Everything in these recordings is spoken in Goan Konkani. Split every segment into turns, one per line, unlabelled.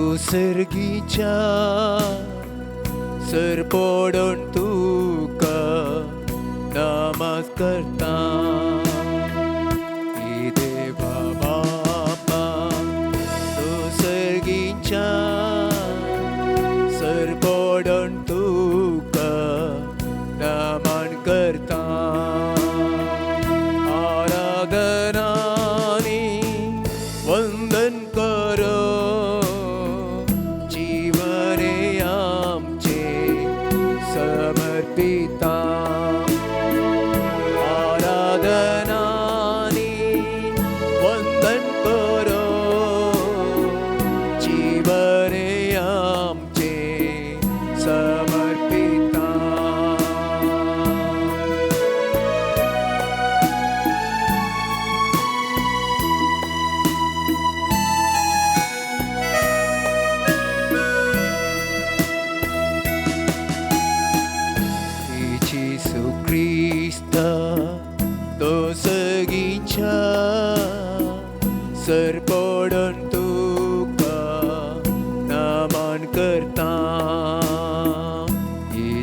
तूं सर्गीच्या सरपडून तुका नमस करता. देवा बापा तूं सर्गीच्या सरपडून तुका नमन करता. आराधनानी वंदन करो जीवने आमचे समर्पिता. आराधनानी वंदन करो जीवने आमचे समर्पिता. जेसू क्रिस्ता तो सगीच्या सरपडून तुका नमन करता.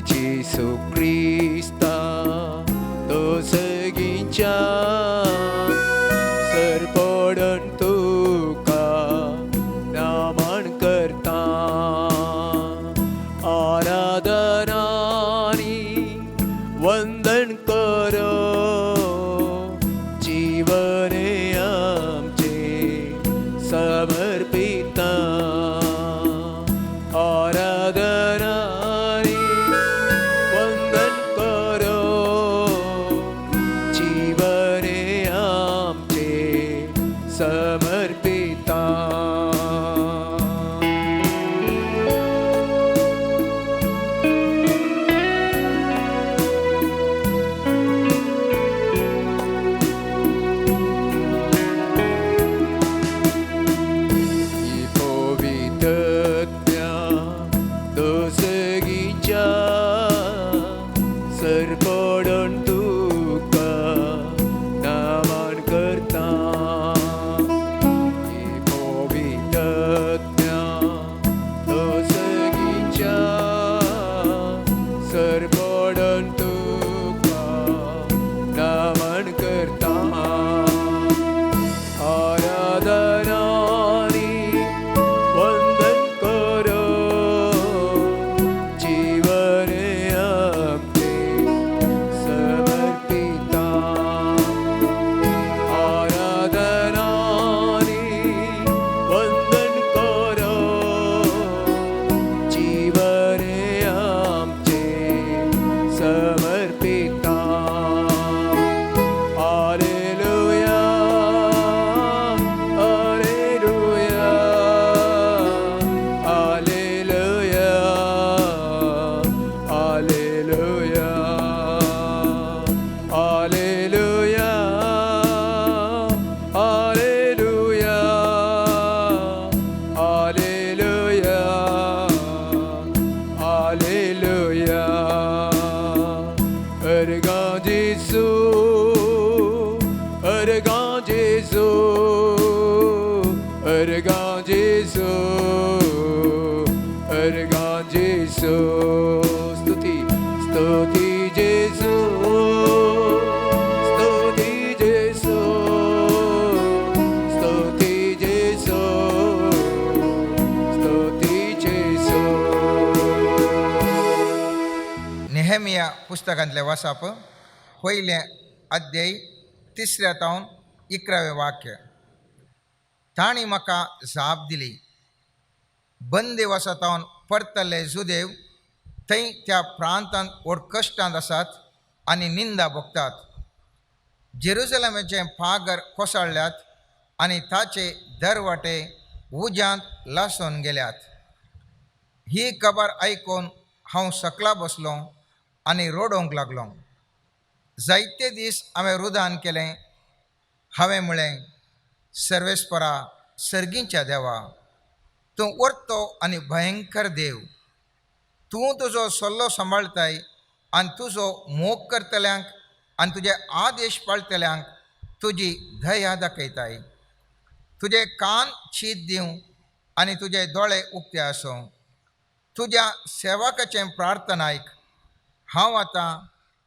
जेसू क्रिस्ता तो सगीच्या सरपडून तुका नमन करता. आराधनानी वंदन करो जीवने आमचे समर्पिता. आराधनानी वंदन करो जीवने आमचे समर्पिता. पवित्रत्या दोसगीच्या सरपडून तुका नमन करता. पवित्रत्या दोसगीच्या सरपडून तुका नमन करता. आराधनानी वंदन करो जीवने आमचे समर्पिता. आराधनानी वंदन करो जीवने आमचे समर्पिता. Alleluia, Alleluia, Alleluia, Alleluia, Alleluia, Alleluia, Alleluia, Alleluia. Erga Gesù, Erga Gesù, Erga Gesù, Erga Gesù. Stuti, stuti Gesù, stuti Gesù, stuti Gesù, stuti Gesù.
Nehemiah पुस्तकांतलें वाचप पयलें अध्याय तिसऱ्या तावन 11वें वाक्य. तांणी म्हाका जाप दिली, बंदेवासा तावन परतल्ले जुदेव थंय त्या प्रांतांत व्हड कश्टांत आसात आनी निंदा भोगतात. जेरुजलमाचे पागर कोसळ्ळ्यात आनी ताचे दरवाटे उज्यांत लासून गेल्यात. ही खबर आयकून हांव सकला बसलो आनी रडोवंक लागलो. जायते दीस हांवें रुदान केलें. हांवें म्हळें, सर्वेस्परा, सर्गींच्या देवा, तूं वर्तो आनी भयंकर देव. तूं तुजो सल्लो सांबाळताय आनी तुजो मोग करतल्यांक आनी तुजे आदेश पाळटल्यांक तुजी दया दाखयताय. तुजे कान चीत दिवं आनी तुजे दोळे उक्ते आसूं. तुज्या सेवकाचें प्रार्थना आयक. हांव आतां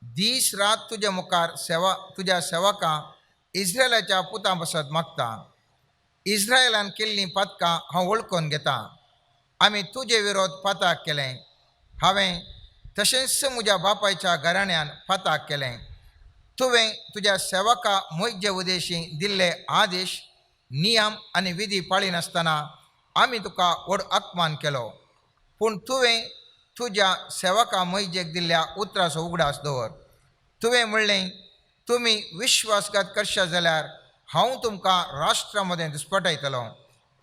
दीस रात तुजे मुखार सेवा तुज्या सेवकां इस्रायलाच्या पुतां पासत मागता. इस्रायलान केल्लीं पातकां हांव वळखून घेतां. आमी तुजे विरोध पाताक केलें. हांवें तशेंच म्हज्या बापायच्या घराण्यान पाताक केलें. तुवें तुज्या सेवका म्हजे उदेशी दिल्ले आदेश, नियम आनी विधी पाळिनासतना आमी तुका व्हड अपमान केलो. पूण तुवें तुज्या सेवका मैजेक दिल्ल्या उतराचो उगडास दवर. तुवें म्हणलें, तुमी विश्वासघात करशात जाल्यार हांव तुमकां राष्ट्रा मदें दुस्पटायतलो.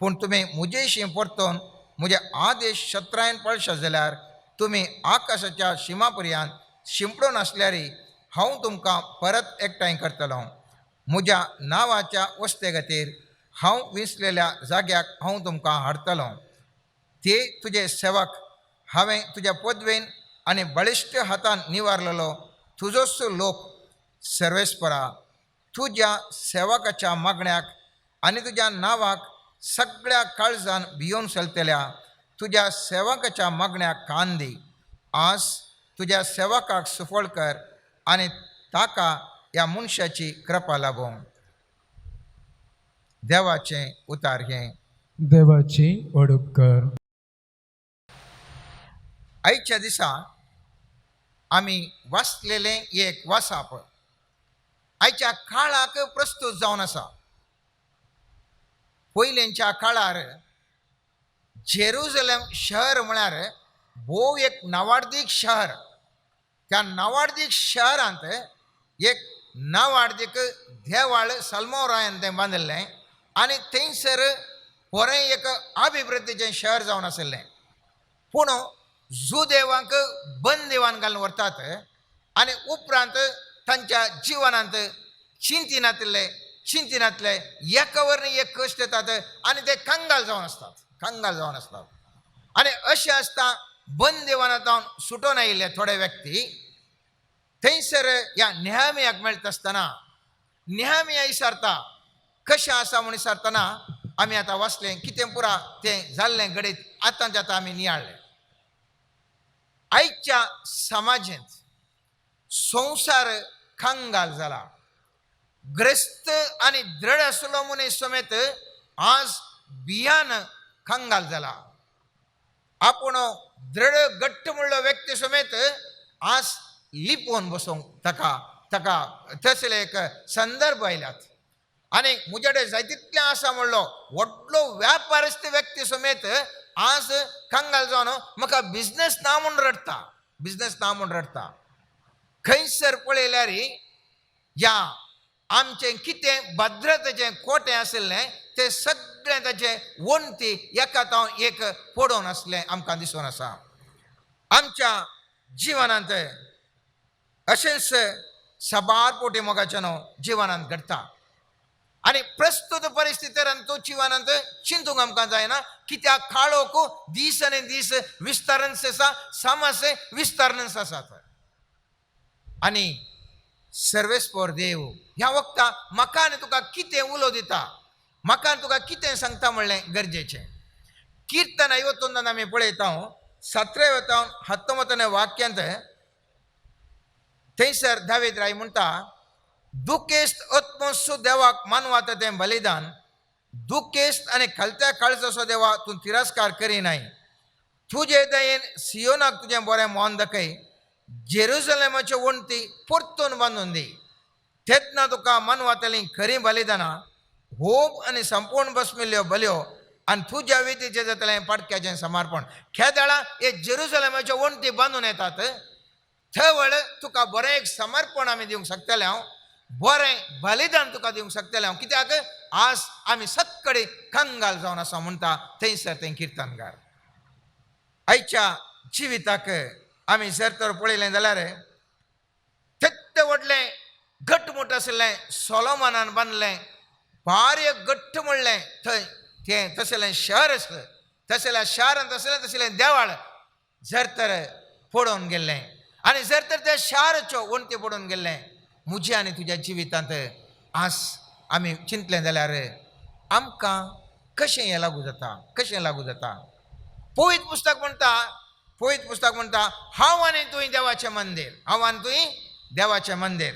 पूण तुमी म्हजेशी परतून म्हजे आदेश शत्रायन पळशात जाल्यार तुमी आकाशाच्या शिमा पर्यंत शिंपडून आसल्यारय हांव तुमकां परत एकठांय करतलो. म्हज्या नांवाच्या वस्ते खातीर हांव विंचलेल्या जाग्याक हांव तुमकां हाडटलो. ते तुजे सेवक हांवें तुज्या पदवेन आनी बळिश्ट हातान निवारलेलो तुजोच लोक. सर्वेस्परा, तुज्या सेवकाच्या मागण्याक आनी तुज्या नांवाक सगळ्या काळजान भियोवन चलतल्या तुज्या सेवकाच्या मागण्याक कान दी. आज तुज्या सेवकाक सुफळ कर आनी ताका ह्या मनशाची कृपा लाभों. देवाचें उतार हें.
देवाची ओडूपकर.
आयच्या दिसा आमी वाचलेलें एक वासाप आयच्या काळाक प्रस्तूत जावन आसा. पयलींच्या काळार जेरुजलम शहर म्हळ्यार भोव एक नावाडदीक शहर. त्या नावाडदीक शहरांत एक नावाडदीक देवाळ सलमोरायन तें बांदिल्लें आनी थंयसर बरें एक अभिवृद्धीचें शहर जावन आशिल्लें. पूण जुदेवांक बंदिवान घालून व्हरतात आनी उपरांत तांच्या जिवनांत चिंतिनातले चिंतिनातले एका वरनी एक कश्ट येतात आनी ते कंगाल जावन आसतात, कंगाल जावन आसतात. आनी अशें आसता बंदिवानांत जावन सुटोन आयिल्ले थोडे व्यक्ती थंयसर ह्या नेहमियाक मेळटा आसतना नेहमिया विचारता कशें आसा म्हूण विचारतना आमी आतां वाचलें कितें पुरा तें जाल्लें घडीत आतांच्या आतां आमी नियाळ्ळें. आयच्या समाजेंत संवसार कंगाल जाला. ग्रस्त आनी दृढ आसलो मनीस समेत आज बियान कंगाल जाला. आपूण दृढ घट्ट म्हणलो व्यक्ती समेत आज लिपोवन बसूंक ताका ताका तसले एक संदर्भ आयल्यात. आनी म्हजे कडेन जाय तितलें आसा म्हणलो व्हडलो व्यापारस्थ व्यक्ती समेत आज कंगाल जावन म्हाका बिजनेस ना म्हूण रडटा, बिजनेस ना म्हूण रडटा. खंयसर पळयल्यार ह्या आमचें कितें भद्रतेचें कोटें आशिल्लें तें सगळें ताचें वण्टी एका तावन एक पडोवन आसलें आमकां दिसून आसा. आमच्या जिवनांत अशेंच साबार पोटी मोगाचें न्हू जिवनांत घडटा. आनी प्रस्तूत परिस्थितीन तो जिवनांत चिंतूंक आमकां जायना कित्याक काळोख दीस आनी दीस विस्तारन्स आसा, समस्या विस्तारन्स आसात. आनी सर्वेस्पर देव ह्या वखता म्हाका आनी तुका कितें उलो दिता, म्हाका आनी तुका कितें सांगता म्हणलें गरजेचें. किर्तन ऐवतोंदान आमी पळयता 17 वतावन 19 वाक्यांत थंयसर दावीद राय म्हणटा, दुखेस्त आत्मसु देवाक मानवाता तें बलिदान, दुखेस्त आनी खलत्या काळजाचो देवा तूं तिरस्कार करिनाय. तुजे दयेन सियोनाक तुजें बरें मोन दाखय, जेरुजलेमाच्यो वण्टी परतून बांदून दी. तेन्ना तुका मानवातलीं खरीं बलिदानां, होम आनी संपूर्ण बसमिल्ल्यो बल्यो आनी तुज्या विधीचें जातलें पाडक्याचें समर्पण. खेदाळा हे जेरुजलेमाच्यो वण्टी बांदून येतात थंय तुका बरें एक समर्पण आमी दिवंक शकतले हांव, बरें बलिदान तुका दिवंक शकतले हांव. कित्याक आज आमी सगळे कंगाल जावन आसा म्हणटा थंयसर तें किर्तनकार. आयच्या जिविताक आमी जर तर पळयलें जाल्यार तेत्ते व्हडलें घटमूट आशिल्लें सोलोमनान बांदलें भारी घट्ट म्हणलें थंय तें तसलें शहर आसलें, तसल्या शारांत आसलें तसलें देवाळ जर तर पडोवन गेल्लें आनी जर तर त्या शाराच्यो वण्टी पडून गेल्लें. म्हज्या आनी तुज्या जिवितांत आज आमी चिंतलें जाल्यार आमकां कशें हें लागू जाता, कशें लागू जाता? पवित्र पुस्तक म्हणटा, पवित्र पुस्तक म्हणटा, हांव आनी तुवें देवाचें मंदीर, हांव आनी तुवें देवाचें मंदीर.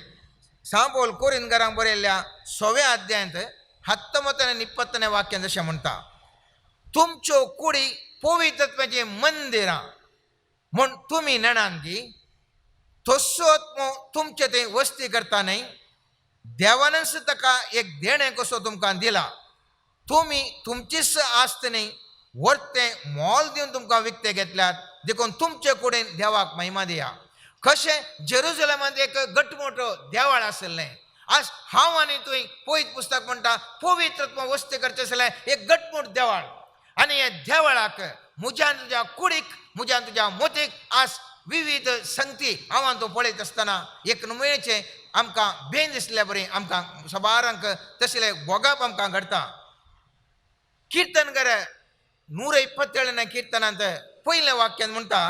सांपोल कोरिनकारांक बरयल्ल्या 6व्या अध्यायांत 19 आनी 20 वाक्यान जशें म्हणटा, तुमच्यो कुडी पवित्रत्वाचीं मंदिरां म्हूण तुमी नेणान की तस्सो आत्मो तुमचे ते वस्ती करता न्हय, देवानच ताका एक देणें कसो तुमकां दिला. तुमी तुमचीच आस्त न्हय, वर्तें मोल दिवन तुमकां विकतें घेतल्यात, देखून तुमचे कुडीन देवाक महिमा दिया. कशें जेरुजलेमांत एक घटमोटो देवाळ आशिल्लें, आज हांव आनी तुवें पवित्र पुस्तक म्हणटा पवित्रत्व वस्ती करचें आसलें एक घटमूट देवाळ. आनी ह्या देवळाक म्हज्यान तुज्या कुडीक, म्हज्यान तुज्या मोतीक आज विविध संगती हांव आनी तूं पळयत आसतना एक नमुन्याचें आमकां बेन दिसल्या बरी आमकां सबारांक तसलें भोगप आमकां घडटा. कीर्तनकर 127 कीर्तनांत पयलें वाक्यान म्हणटा,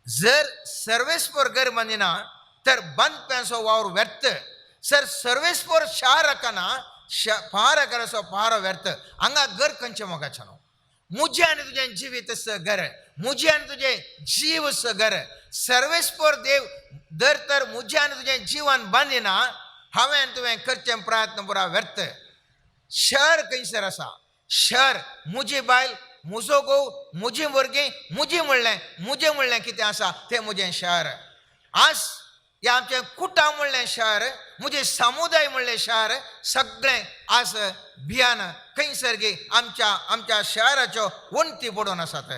जर सर्वेस्पर घर बांदिना तर बांदप्यांचो वावर व्यर्थ, सर सर्वेस्पर शार आसना पाराकराचो पारो व्यर्थ. हांगा घर खंयचें मोगाचें न्हू, म्हजें आनी तुजें जिवीत घर, म्हजें आनी तुजें जीव घर. सर्वेस्पर देव दर तर म्हजें आनी तुजें जिवन बांदिना, हांवें आनी तुवें करचें प्रयत्न पुरा व्यर्थ. शहर खंयसर आसा? शहर म्हजी बायल, म्हजो घोव, म्हजी भुरगीं, म्हजी म्हणलें, म्हजें म्हणलें कितें आसा तें म्हजें शहर. आज हें आमचें कुटां म्हणलें शहर, म्हजें समुदाय म्हणलें शहर, सगळें आज भियान खंयसर गी आमच्या आमच्या शहराच्यो वण्टी पडून आसात.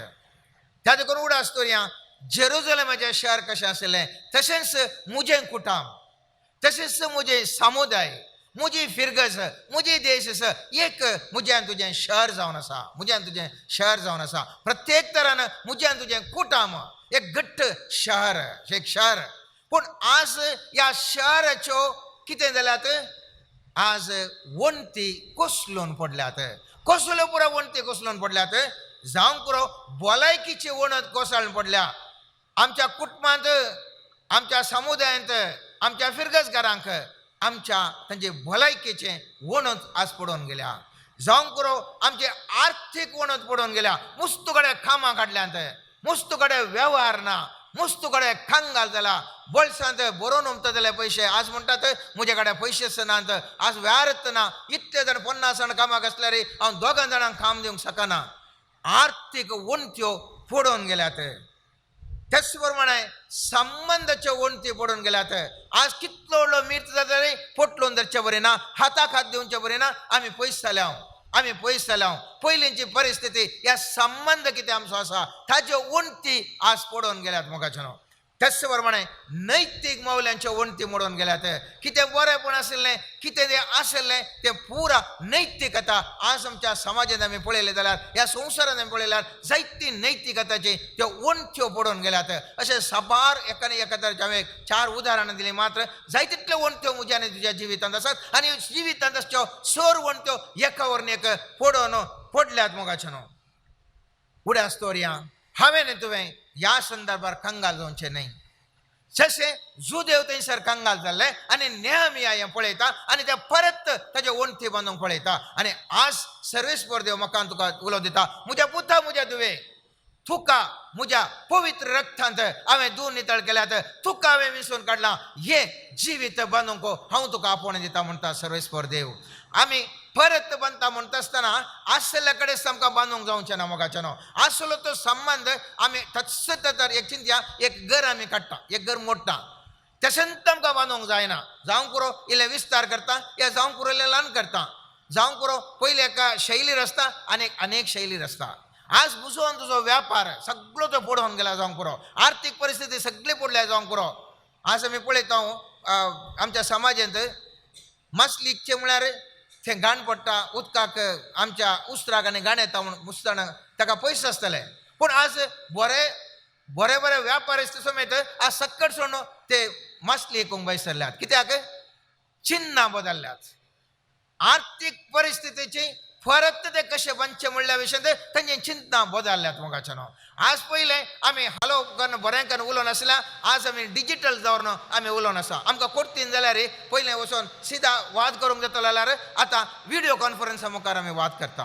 त्या देखून उडास दवरया, जेरुजलेमाचें शहर कशें आशिल्लें तशेंच म्हजें कुटाम, तशेंच म्हजें समुदाय, म्हजी फिरगज, म्हजी देश एक म्हजें आनी तुजें शहर जावन आसा, म्हजें आनी तुजें शहर जावन आसा. प्रत्येक तरान म्हजें आनी तुजें कुटाम एक घट्ट शहर, एक शहर. पूण आज ह्या शहराच्यो कितें जाल्यात, आज वण्टी कोसळून पडल्यात. कोसळ्यो पुरो वण्टी कोसळून पडल्यात, जावंक पुरो भलायकीची वणत कोसळून पडल्या. आमच्या कुटुंबांत, आमच्या समुदायांत, आमच्या फिरगजगारांक आमच्या तांचे भलायकेचें वणत आज पडून गेल्या. जावंक पुरो आमचे आर्थीक वणत पडून गेल्या. मुस्तू कडेन कामां काडल्यांत, मुस्तू कडेन वेव्हार ना, मुस्तू कडेन कंगाल जाला. बोल्सांत बरोवन उमता जाल्यार पयशे आज म्हणटात म्हजे कडेन पयशेच नात, आज वेव्हारच ना. इतले जाण 50 जाण कामाक आसल्यार हांव 2 जाणांक काम दिवंक शकना. आर्थीक वणत्यो पडून गेल्यात. त्याच प्रमाणे संबंदाच्यो वणती पडून गेल्यात. आज कितलो व्हडलो मिर्च जाता रे पोटलोन धरचे बरी ना, हाताक हात दिवचे बरी ना. आमी पयस जाल्या, आमी पयस जाल्या. पयलींची परिस्थिती ह्या संबंद कितें आमचो आसा ताच्यो वणती आज पडून गेल्यात मोगाचें. त्याच प्रमाणे नैतीक मौल्यांच्यो वणती मोडून गेल्यात. कितें बरेंपण आशिल्लें, कितें तें आशिल्लें तें पुरा नैतिकता आज आमच्या समाजांत आमी पळयलें जाल्यार, ह्या संवसारांत आमी पळयल्यार जायती नैतिकताची त्यो वणत्यो पडून गेल्यात. अशें साबार एका एका तरेचे हांवें 4 उदाहरणां दिलीं मात्र. जाय तितल्यो वणत्यो म्हज्या आनी तुज्या जिवितांत आसात आनी जिवितांत आसच्यो सर वणत्यो एका वरन एक पडून पडल्यात मोगाचें न्हू. फुडें आसतोरया हांवें आनी तुवें ह्या संदर्भार कंगाल जावचें न्हय. जशें जुदेव थंयसर कंगाल जाल्ले आनी नेहमिया हें पळयता आनी ते परत ताजे वणटी बांदूंक पळयता. आनी आज सर्वेस्पर देव म्हाका तुका उलो दिता, म्हज्या पुता, म्हज्या धुवे, तुका म्हज्या पवित्र रक्तांत हांवें दूर नितळ केल्यात, तुका हांवें विसरून काडलां, हें जिवीत बांदूंक हांव तुका आपोवणें दिता म्हणटा सर्वेस्पर देव. आमी परत बांदता म्हणटा आसतना आसल्या कडेन आमकां बांदूंक जावचें ना मोगाचें न्हू. आसलो तो संबंद आमी तत्सत तर एक चिंतया, एक घर आमी काडटा, एक घर मोडटा, तशेंच आमकां बांदूंक जायना. जावंक पुरो इल्लें विस्तार करता, या जावंक पुरो इल्लें ल्हान करता, जावंक पुरो पयलीं एका शैलीर आसता आनी अनेक शैलीर आसता. आज बुजोवन तुजो व्यापार सगळो तो पडोवन गेला जावंक पुरो, आर्थीक परिस्थिती सगळी पडल्या जावंक पुरो. आज आमी पळयता आमच्या समाजांत मासली इच्छे म्हळ्यार थंय घाण पडटा उदकाक, आमच्या उस्त्राक आनी घाण येता म्हूण मुसताना ताका पयशे आसतले. पूण आज बरे बरे बरे व्यापार समेत आज सक्कट सोडून ते मासली विकूंक भायर सरल्यात. कित्याक? चिन्नां बदल्ल्यात, आर्थीक परिस्थितीची परत ते कशें बांदचें म्हणल्या विशयांत तांचे चिंतना बदलल्यात मोगाच्यानो. आज पयलें आमी हालो करून बरें करून उलोवन आसल्या, आज आमी डिजिटल दवरन आमी उलोवन आसा. आमकां कोर्तीन जाल्यार पयलें वचोन सिदा वाद करूंक जातलो जाल्यार आतां विडियो कॉन्फरन्सा मुखार आमी वाद करता.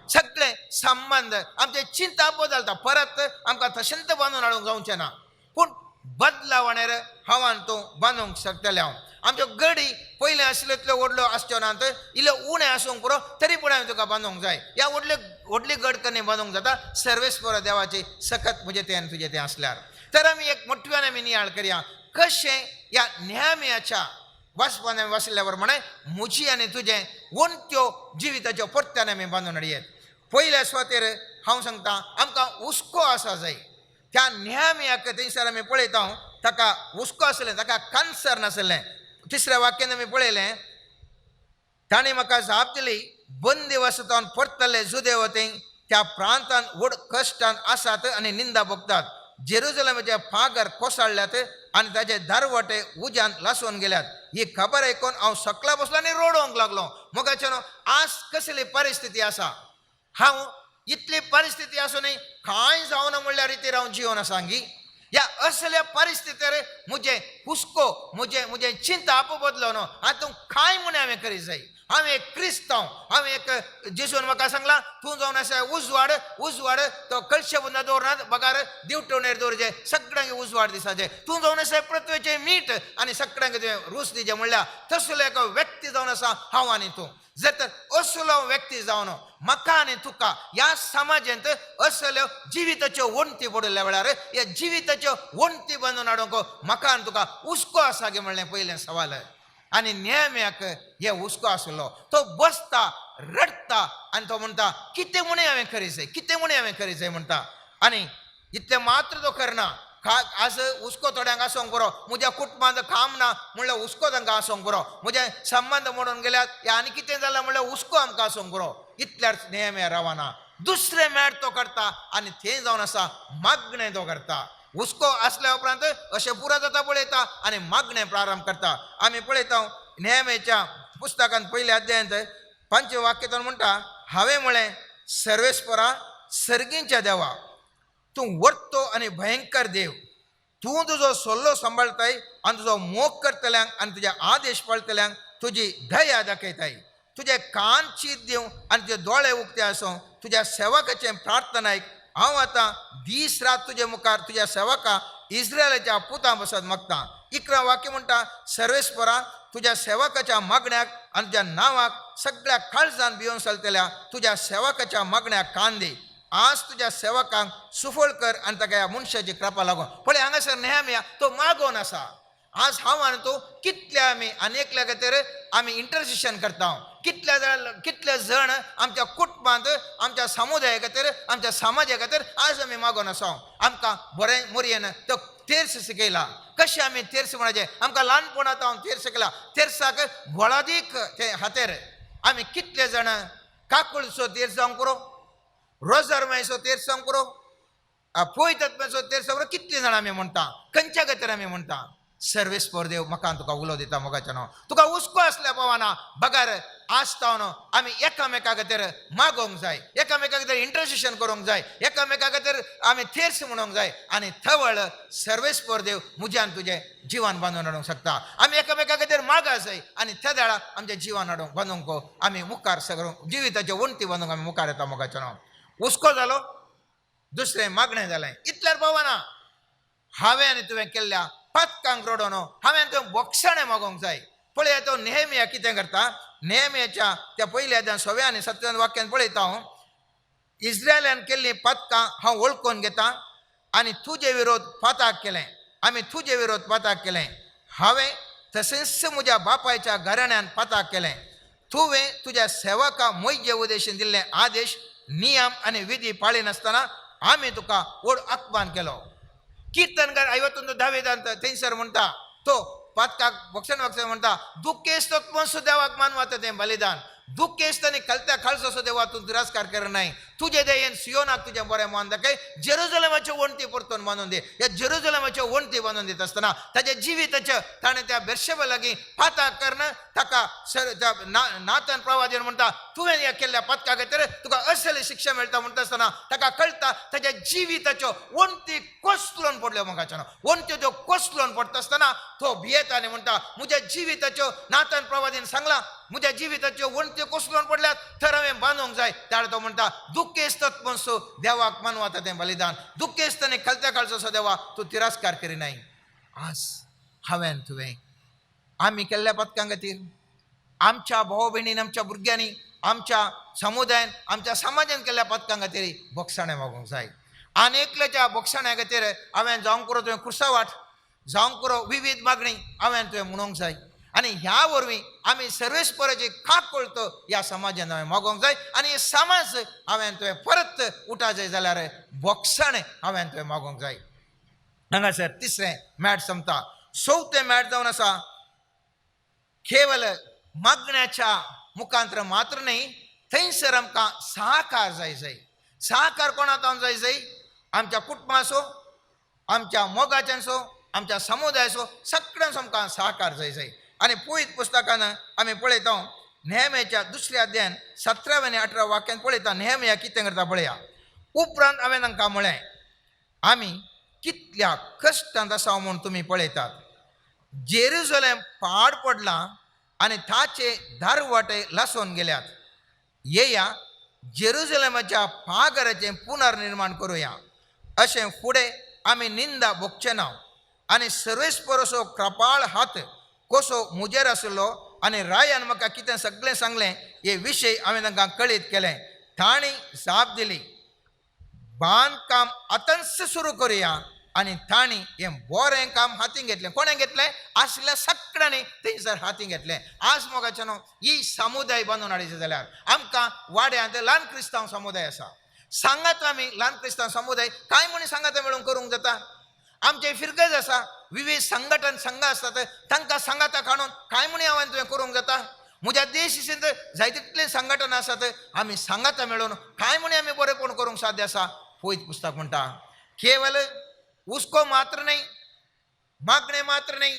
सगळे संबंद आमचे चिंता बदलता, परत आमकां तशेंच बांदून हाडूंक जावचें ना, पूण बदलावणेर हांव आनी तूं बांदूंक शकतलें. हांव आमच्यो गडी पयलें आशिल्ल्यो तितल्यो व्हडल्यो आसच्यो नात, इल्ल्यो उणें आसूंक पुरो, तरी पूण हांवें तुका बांदूंक जाय. ह्या व्हडल्यो व्हडली गड कन्नी बांदूंक जाता सर्वेस्पर देवाची सकत म्हजें तें आनी तुजें तें आसल्यार. तर आमी एक मोटव्यान आमी नियाळ करया कशें ह्या नेहम्याच्या वाचपान आमी वाचिल्ल्या प्रमाणे म्हजी आनी तुजें वणत्यो जिविताच्यो परत्यान आमी बांदून हाडयेत. पयल्या सुवातेर हांव सांगता आमकां हुस्को आसा जाय. त्या नेहम्याक थंयसर आमी पळयता ताका हुस्को आसलें, ताका कन्सर्न आसलें. तिसऱ्या वाक्यान आमी पळयलें, ताणें म्हाका जाप दिली, बंदिवासांत परतले जुदेव थंय त्या प्रांतान व्हड कश्टान आसात आनी निंदा भोगतात. जेरुजलमाचे पागर कोसळ्ळ्यात आनी ताचे दारवटे उज्यान लासून गेल्यात. ही खबर आयकून हांव सकला बसलो आनी रडोवंक लागलो. मोगाच्यानो, आज कसली परिस्थिती आसा, हांव इतली परिस्थिती आसूनय कांय जावना म्हणल्यार रितीर हांव जिवन आसा गी. ह्या असल्या परिस्थितीर म्हजें हुस्को, म्हजें म्हजें चिंता आप बदलो न्हू. हातूंत कांय म्हूण हांवें करीत जाय. हांव एक क्रिस्तांव, हांव एक जेजून म्हाका सांगलां तूं जावन आसा उजवाड, उजवाड तो कळशे बुंदा दवरनात बगार दिवटवणेर दवरचें, सगळ्यांक उजवाड दिसाचें. तूं जावन आसा पृथ्वेचें मीठ आनी सगळ्यांक तुवें रूच दिचें म्हणल्यार तसलो एक व्यक्ती जावन आसा हांव आनी तूं. जर तर असलो व्यक्ती जावन म्हाका आनी तुका ह्या समाजांत असल्यो जिविताच्यो वणटी पडिल्ल्या वेळार ह्या जिविताच्यो वणटी बांदून हाडूंक म्हाका आनी तुका हुस्को आसा गे म्हणलें पयलें सवाल. आनी नेहम्याक हे हुस्को आसलो, तो बसता रडटा आनी तो म्हणटा कितें म्हूण हांवें करीत जाय, कितें म्हूण हांवें करीत जाय म्हणटा. आनी इतलें मात्र तो करना. आज हुस्को थोड्यांक आसूंक बरो, म्हज्या कुटुंबांत काम ना म्हणल्यार हुस्को तांकां आसूंक बरो, म्हजे संबंद मोडून गेल्यात या आनी कितें जालां म्हणल्यार हुस्को आमकां आसूंक बरो. इतल्यार नेहम्या रावना, दुसरें मेळ तो करता आनी थंय जावन आसा मागणें तो करता. हुस्को आसल्या उपरांत अशें पुरो जाता पळयता आनी मागणें प्रारंभ करता. आमी पळयता नेहम्याच्या पुस्तकांत पयल्या अध्यायांत 5 वाक्य म्हणटा, हांवें म्हळें सर्वेस्परा सर्गींच्या देवा, तूं वर्तो आनी भयंकर देव, तूं तुजो सल्लो सांबाळताय आनी तुजो मोग करतल्यांक आनी तुजे आदेश पाळटल्यांक तुजी दया दाखयताय. तुजे कान चीत दिवं आनी तुजे दोळे उक्ते आसूं, तुज्या सेवकाचें प्रार्थना आयक. हांव आतां दीस रात तुजे मुखार तुज्या सेवका इस्रायलाच्या पुतां बसत मागता. 11 वाक्य म्हणटा, सर्वेस्परा तुज्या सेवकाच्या मागण्याक आनी तुज्या नांवाक सगळ्या काळजान भिवन चलतल्या तुज्या सेवकाच्या मागण्याक कान दी. आज तुज्या सेवकांक सुफळ कर आनी ताका ह्या मनशाची कृपा लागून. पळय हांगासर नेहम्या तो मागोवन आसा. आज हांव आनी तूं कितले आमी आनी एकल्या खातीर आमी इंटरसेशन करता, कितले जण आमच्या कुटुंबांत आमच्या समुदाया खातीर आमच्या समाजा खातीर आज आमी मागोवन आसा. आमकां बरें मोरयेन तो तेर्स शिकयला. कशें आमी तेर्स म्हणचें, आमकां ल्हानपणांत हांव तेर्स शिकला. तेर्साक व्हळादीक ते हातेर आमी कितले जाण काकुळचो तेर्स जावंक पुरो, रोजर मायचो तेर्स जावंक पुरो, पोय तत्वाचो तेर्स जावंक पुरो, कितले जाण आमी म्हणटा, खंयच्या खातीर आमी म्हणटा. सर्वेस्पर देव म्हाका तुका उलो दिता मोगाच्यानो, तुका हुस्को आसल्या पावना बगार आसता न्हू आमी एकामेका खातीर मागोवंक जाय, एकामेका खातीर इंटरसेशन करूंक जाय, एकामेका खातीर आमी थेर्स म्हणूंक जाय आनी थवळ सर्वेस्पर देव म्हज्यान तुजें जिवन बांदून हाडूंक शकता. आमी एकामेका खातीर मागा जाय आनी त्या वेळार आमचें जिवन हाडूंक बांदूंक आमी मुखार सगळो जिविताचे वणटी बांदूंक आमी मुखार येता मोगाच्यानो. हुस्को जालो, दुसरें मागणें जालें, इतल्यार पावना. हांवें आनी तुवें केल्ल्या पातकांक रडोन हांवें तुवें बोगसाणें मागोवंक जाय. पळया तो नेहमिया कितें करता. नेहमियाच्या त्या पयल्या अध्यायान 6व्या आनी 7व्या वाक्यान पळयता हांव, इस्रायलान केल्लीं पातकां हांव वळखून घेता आनी तुजे विरोध पाताक केलें, आमी तुजे विरोध पाताक केलें. हांवें तशेंच म्हज्या बापायच्या घराण्यान पाताक केलें. तुवें तुज्या सेवका मोयजे उदेशीन दिल्ले आदेश, नियम आनी विधी पाळिनासतना आमी तुका व्हड अपमान केलो. कीर्तनकार 51 दावेदांत थंयसर म्हणटा, तो पातकाक भक्षण भक्षण म्हणटा, दुखेस्त सुद्दां देवाक मानवता तें बलिदान, दुखेस्त आनी कलत्या खालसो सुद्दां देवा तूं तिरस्कार करनाय. तुजे दयेन सियोनाक तुजें बरें मान दाखय, जेरुजलमाच्यो वण्टी परतून बांदून दी. ह्या जेरुजलमाच्यो वण्टी बांदून दिता आसतना ताच्या जिविताच्या ताणें त्या बेर्शेबा लागीं पाताक करून ताका त्या नातन प्रवादीन म्हणटा, तुवें ह्या केल्ल्या पातका खातीर तुका असली शिक्षा मेळटा. म्हणटा आसतना ताका कळटा ताच्या जिविताच्यो वण्टी कोसळून पडल्यो. मोगाच्यान वण्ट्यो त्यो कोसळून पडटा आसतना तो भियेता आनी म्हणटा, म्हज्या जिविताच्यो नातन प्रवादीन सांगलां, म्हज्या जिविताच्यो वण्ट्यो कोसळून पडल्यात तर हांवें बांदूंक जाय. त्यावेळार तो म्हणटा, दुखेस्त मनसो देवाक मानवता तें बलिदान, दुखेस्त आनी खलत्या काळचो देवा तूं तिरस्कार करिनाय. आज हांवें तुवें आमी केल्ल्या पथकां खातीर आमच्या भाव भयणीन, आमच्या भुरग्यांनी, आमच्या समुदायान, आमच्या समाजान केल्ल्या पथकां खातीर बोगसाणें मागूंक जाय. आनी एकल्याच्या बोगसाण्या खातीर हांवें जावंक पुरो तुवें खुर्सावाट, जावंक पुरो विवीध मागणी हांवें तुवें म्हणूंक जाय. आनी ह्या वरवीं आमी सर्वेस्पराची काकळत ह्या समाजान हांवें मागोवंक जाय. आनी हे समाज हांवें तुवें परत उठा जाय जाल्यार बोगसाणें हांवें तुवें मागोवंक जाय. हांगासर तिसरें मॅट सोंपता. चवथें मॅट जावन आसा, केवल मागण्याच्या मुखांतर मात्र न्हय, थंयसर आमकां सहकार जाय जाय. सहकार कोणा जावन जाय जाय? आमच्या कुटुंबाचो, आमच्या मोगाच्यांचो, आमच्या समुदायाचो, सगळ्यांचो आमकां सहकार जाय जाय. आनी पयत पुस्तकान आमी पळयता, नेहम्याच्या दुसऱ्या अध्यायान 17व्या आनी 18 वाक्यान पळयता, नेहम्या कितें करता पळया. उपरांत हांवें तांकां म्हळें, आमी कितल्या कश्टांत आसा म्हूण तुमी पळयतात. जेरुजलेम पाड पडलां आनी ताचे दारवाटे लासून गेल्यात. येया, जेरुजलेमाच्या पागराचें पुनर्निर्माण करुया, अशें फुडें आमी निंदा भोगचे ना. आनी सर्वेस्परसो कृपाळ हात कसो म्हजेर आशिल्लो आनी रायान म्हाका कितें सगळें सांगलें हे विशय हांवें तांकां कळीत केलें. तांणी जाप दिली, बांदकाम आतांच सुरू करुया. आनी तांणी हें बरें काम हातीन घेतलें. कोणें घेतलें? आशिल्ल्या सगळ्यांनी थंयसर हातीन घेतलें. आज मोगाचें न्हू ही समुदाय बांदून हाडयचें जाल्यार आमकां वाड्यांत ल्हान क्रिस्तांव समुदाय आसा. सांगात आमी ल्हान क्रिस्तांव समुदाय कांय म्हण सांगात मेळून करूंक जाता. आमचे फिरगज आसा, विविध संघटन संघ आसतात, तांकां सांगाता काडून कांय म्हण हांवें तुवें करूंक जाता. म्हज्या देश जाय तितले संघटन आसात, आमी सांगाता मेळून कांय म्हण आमी बरेंपण करूंक साध्य आसा. पयत पुस्तक म्हणटा, केवल उसको मात्र नहीं, मागणे मात्र नहीं,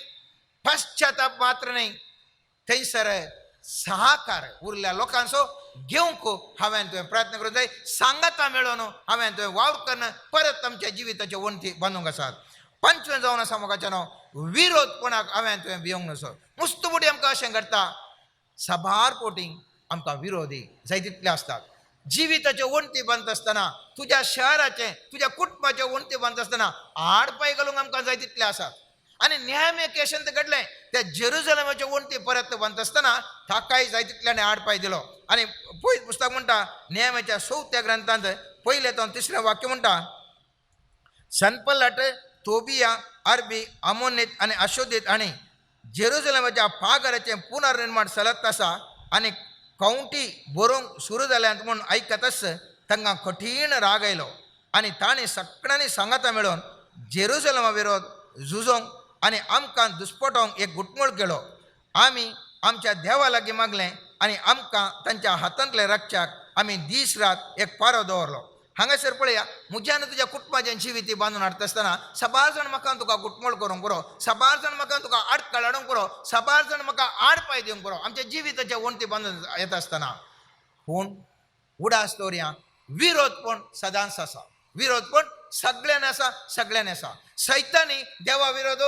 पश्चाताप मात्र नहीं, थंयसर सहकार उरल्या लोकांचो घेवंक हांवें तुवें प्रयत्न करूंक जाय. सांगाता मेळून हांवें तुवें वावर करून परत आमच्या जिविताच्यो वण्टी बांदूंक आसात. पंचवें जावन आसा मोगाचें न्हू विरोध कोणाक हांवें तुवें भियोंक नसो. मुस्तुबुटी आमकां अशें घडटा, साबार कोटी आमकां विरोधी जाय तितले आसतात. जिविताच्यो वण्टी बांदता आसतना, तुज्या शहराचें, तुज्या कुटुंबाच्यो वण्टी बांदता आसतना आडपाय घालूंक आमकां जाय तितले आसात. आनी न्यायमेक अशें घडलें, त्या जेरुजलमाच्यो वण्टी परत बांदता आसतना ताकाय जाय तितल्यान आडपाय दिलो. आनी पयत पुस्तक म्हणटा, नेमाच्या चवथ्या ग्रंथांत पयलें तो तिसरें वाक्य म्हणटा, सनपलाट, तोबिया, अरबी, अमोनीत आनी अशोदीत आनी जेरुजलमाच्या पागराचें पुनर्निर्माण चलत आसा आनी कवंटी बरोवंक सुरू जाल्यात म्हूण आयकतच तांकां कठीण राग आयलो आनी तांणी सगळ्यांनी सांगाता मेळून जेरुजलमा विरोध झुजोंक आनी आमकां दुस्पटोवंक एक घुटमूळ केलो. आमी आमच्या देवा लागीं मागलें आनी आमकां तांच्या हातांतले राखच्याक आमी दीस रात एक पारो दवरलो. हांगासर पळया, म्हज्यान तुज्या कुटुंबाचें जिवीत बांदून हाडटा आसतना साबार जाण म्हाका तुका घुटमूळ करूंक पुरो, साबार जाण म्हाका तुका आडखळ हाडूंक पुरो, साबार जाण म्हाका आड पांय दिवंक पुरो आमच्या जिविताच्या वण्टी बांदून येता आसतना. पूण उडास दवरया, विरोध पण सदांच आसा, विरोध पण सगळ्यांनी आसा, सगळ्यांनी आसा. सैतानी देवा विरोध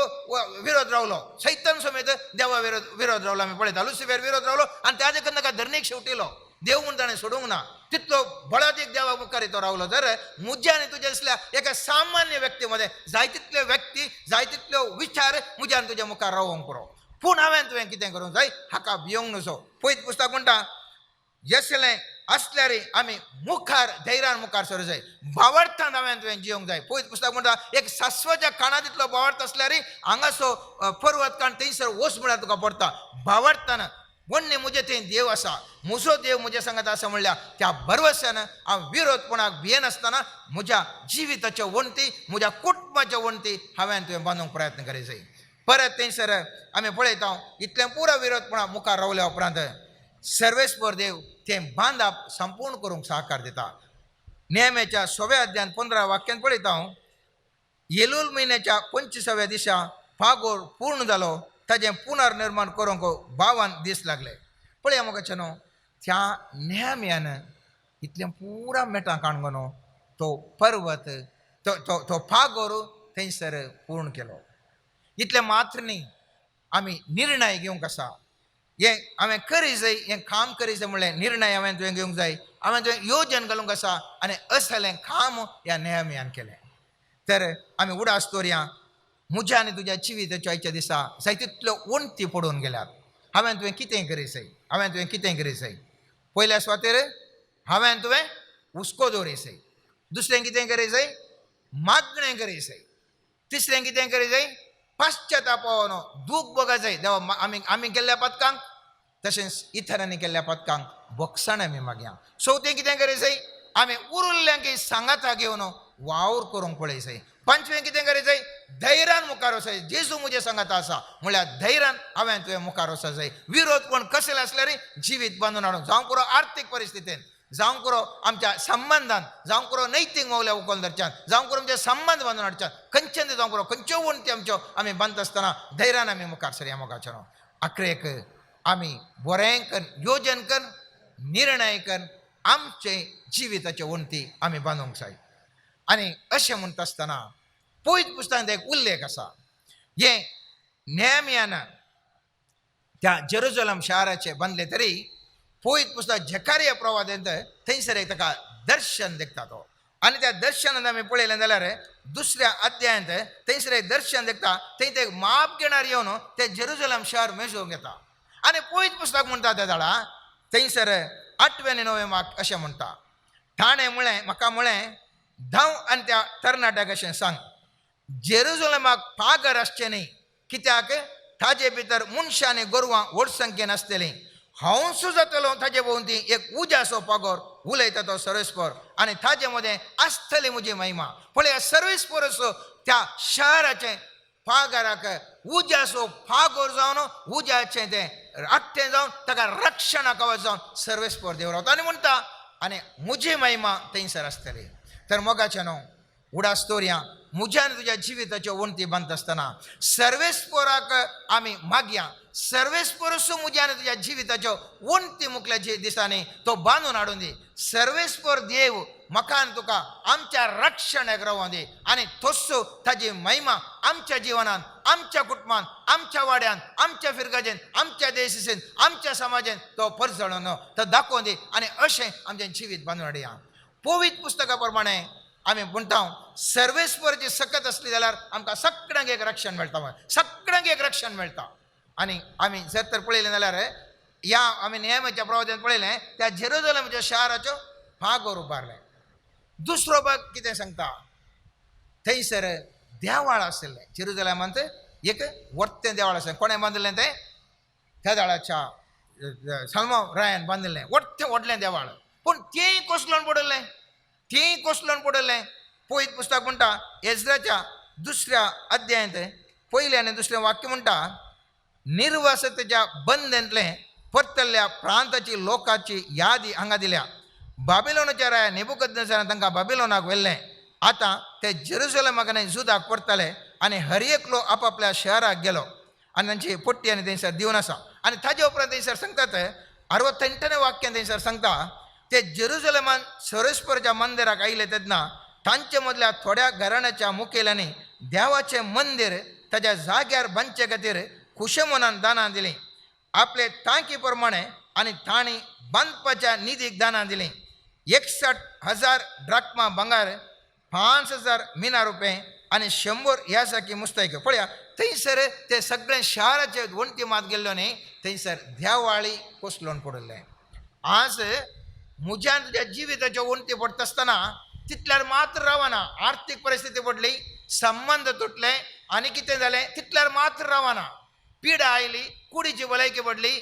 विरोध रावलो, सैतान समेत देवा विरोध विरोध रावलो. आमी पळयता लुसिफेर विरोध रावलो आनी ताजे ताका धरणीक शेवटिलो. देव म्हूण ताणें सोडूंक ना, तितलो बळादीक देवा मुखार तो रावलो. तर म्हज्या आनी तुज्या असल्या एका सामान्य व्यक्ती मदें जाय तितल्यो व्यक्ती, जाय तितल्यो विचार म्हज्या आनी तुज्या मुखार रावोंक पुरो. पूण हांवें तुवें कितें करूंक जाय, हाका भियोंक नजो. पयत पुस्तक म्हणटा, येसलें आसल्यार आमी मुखार धैर्यान मुखार सरूं जाय, भावार्थान हांवें तुवें जियोंक जाय. पयत पुस्तक म्हणटा, एक सासवाच्या काणा तितलो भावार्थ आसल्यार हांगासो पर्वत काण थंयसर वच म्हळ्यार तुका पडटा. भावार्थान वण्णे म्हजे थंय देव आसा, म्हजो देव म्हज्या सांगात आसा म्हणल्यार त्या भरवश्यान हांव विरोधपणाक भियेनासतना म्हज्या जिविताच्यो वण्टी, म्हज्या कुटुंबाच्यो वण्टी हांवें तुवें बांदूंक प्रयत्न करीत जाय. परत थंयसर आमी पळयता, इतलें पुरो विरोधपणा मुखार रावल्या उपरांत सर्वेस्पर देव तें बांदप संपूर्ण करूंक सहकार दिता. नेहम्याच्या 6व्या अध्यायान 15 वाक्यान पळयता हांव, येलूल म्हयन्याच्या 25व्या दिसा फागोर पूर्ण जालो, ताजें पुनर्निर्माण करूंक 52 दीस लागले. पळया मोगाचे न्हू, त्या नेहम्यान इतलें पुरा मेटां काडून न्हू तो पर्वत तो तो तो फागोर थंयसर पूर्ण केलो. इतलें मात्र न्ही, आमी निर्णय घेवंक आसा. हें हांवें करी जाय, हें काम करी जाय म्हणलें निर्णय हांवें तुवें घेवंक जाय, हांवें तुवें योजन घालूंक आसा. आनी असलें काम ह्या नेहम्यान केलें. तर आमी उडास दवरया, म्हज्या आनी तुज्या जिविताच्या आयच्या दिसा जाय तितल्यो वण्टी पडून गेल्यात. हांवें तुवें कितें करी जाय, हांवें तुवें कितें करी जाय. पयल्या सुवातेर हांवें तुवें हुस्को दवरी जाय, दुसरें कितें करी जाय, मागणें करी जाय, तिसरें कितें करी जाय, पश्चातापावन दूख भोगा जाय. देवा आमी आमी केल्ल्या पदकांक तशेंच इतरांनी केल्ल्या पदकांक बोगसाण आमी मागया. चवथें कितें करी जाय, आमी उरुल्ल्यांक सांगाता घेवन वावर करूंक पळय जाय. पांचवें कितें करी जाय, धैर्यान मुखार वचाय. जेजू म्हजें सांगाता आसा म्हणल्यार धैर्यान हांवें तुवें मुखार वचूंक जाय. विरोध कोण कसले आसल्यार जिवीत बांदून हाडूंक, जावं पुरो आर्थीक परिस्थितीन, जावं पुरो आमच्या संबंदान, जावं पुरो नैतीक मोवल्या उखल धरच्यान, जावं पुरो आमचे संबंद बांदून हाडच्यान, खंयच्यान जावं पुरो खंयच्यो वण्टी आमच्यो आमी बांदता आसतना धैर्यान आमी मुखार सरया मोगाचें. आखरेक आमी बरें करून योजन करून निर्णय करून आमचे जिविताच्यो वण्टी आमी बांदूंक जाय. आनी अशें म्हणटा आसतना पयत पुस्तकांत एक उल्लेख आसा. हें नेहम्यान त्या जेरुजलम शाराचें बांदलें तरी पयत पुस्तक झेकारिया प्रवादेंत थंयसर एक ताका दर्शन देखता तो. आनी त्या दर्शनांत आमी पळयलें जाल्यार दुसऱ्या अध्यायांत थंयसर एक दर्शन देखता, थंय ते माप घेणार येवन ते जेरुजलम शहर मेजोवंक येता. आनी पयत पुस्तक म्हणटा त्या जाणा थंयसर 8वें आनी 9वें माक अशें म्हणटा, ताणें म्हळें म्हाका म्हळें धांव आनी त्या तरणाट्याक अशें सांग, जेरुजलमाक पागर आसचें न्ही, कित्याक ताजे भितर मनशां आनी गोरवां व्हड संख्येन आसतलीं. हांवूच जातलो ताजे भोंवती एक उज्याचो पागोर, उलयता तो सर्वेस्पर, आनी ताजे मदें आसतली म्हजी महिमा. पळया सर्वेस्परच त्या शहराचें पागाराक उज्याचो पागोर जावन उज्याचें तें आट्टें जावन ताका रक्षणा कवच जावन सर्वेस्पर देव रावता आनी म्हणटा आनी म्हजी महिमा थंयसर आसतली. तर मोगाचें न्हू उडास दवरया, म्हज्या आनी तुज्या जिविताच्यो वण्टी बांदता आसतना सर्वेस्पराक आमी मागया, सर्वेस्परच म्हज्या आनी तुज्या जिविताच्यो वण्टी मुखल्या दिसांनी तो बांदून हाडून दी. सर्वेस्पर देव म्हाका आनी तुका आमच्या रक्षणाक रावों दी आनी तस्सो ताजी महिमा आमच्या जिवनान, आमच्या कुटुंबान, आमच्या वाड्यान, आमच्या फिरगजेन, आमच्या देशान, आमच्या समाजान तो परजळून तो दाखोवन दी आनी अशें आमचें जिवीत बांदून हाडया. पवित्र पुस्तका प्रमाणे आमी म्हणटा सर्वेस्पराची सकत आसली जाल्यार आमकां सगळ्यांक एक रक्षण मेळटा, सगळ्यांक एक रक्षण मेळटा. आनी आमी जर तर पळयलें जाल्यार ह्या आमी नेमाच्या प्रवादान पळयलें त्या जेरुजलमच्या शाराच्यो भागोर उबारलें. दुसरो भाग कितें सांगता, थंयसर देवाळ आशिल्लें. जेरुजलमांत एक वर्तें देवाळ आसलें. कोणें बांदिल्लें तें? त्या दाळाच्या सलमो रायान बांदिल्लें व्हडलें व्हडलें देवाळ. पूण तेंय कोसळून पडिल्लें, तेंय कोसळून पडिल्लें. पयत पुस्तक म्हणटा एज्राच्या 2ऱ्या अध्यायांत पयलें आनी दुसरें वाक्य म्हणटा, निर्वासतेच्या बंदेंतलें परतल्ल्या प्रांताची लोकांची यादी हांगा दिल्या. बाबिलोनाच्या राया नेबुकदनेझरान तांकां बाबिलोनाक व्हेल्लें. आतां ते जेरुजलमाक आनी जुदाक परतले आनी हर एकलो आपापल्या शहराक गेलो आनी तांची पट्टी आनी थंयसर दिवन आसा. आनी ताजे उपरांत थंयसर सांगतात 68 वाक्यान थंयसर सांगता, ते जेरुजलमान सर्वेस्पराच्या मंदिराक आयले तेन्ना तांचे मदल्या थोड्या घराण्याच्या मुखेल्यांनी देवाचें मंदीर ताज्या जाग्यार बांदचे खातीर खुशे मनान दानां दिलीं. आपले तांकी प्रमाणे आनी तांणी बांदपाच्या निधीक दानां दिलीं. 61,000 ड्राकमा भांगर, 5,000 मिना रुपये आनी 100 ह्या सारकी मुस्तायक्यो. पळया थंयसर ते सगळे शाराचे वण्टी मात गेल्लो न्ही, थंयसर देवाळी कोसळून पडिल्लें. आज म्हज्या तुज्या जिविताच्यो वण्टी पडटा आसतना तितल्यार मात्र रावना. आर्थीक परिस्थिती पडली, संबंद तुटले आनी कितें जालें तितल्यार मात्र रावना. पिडा आयली, कुडीची भलायकी पडली,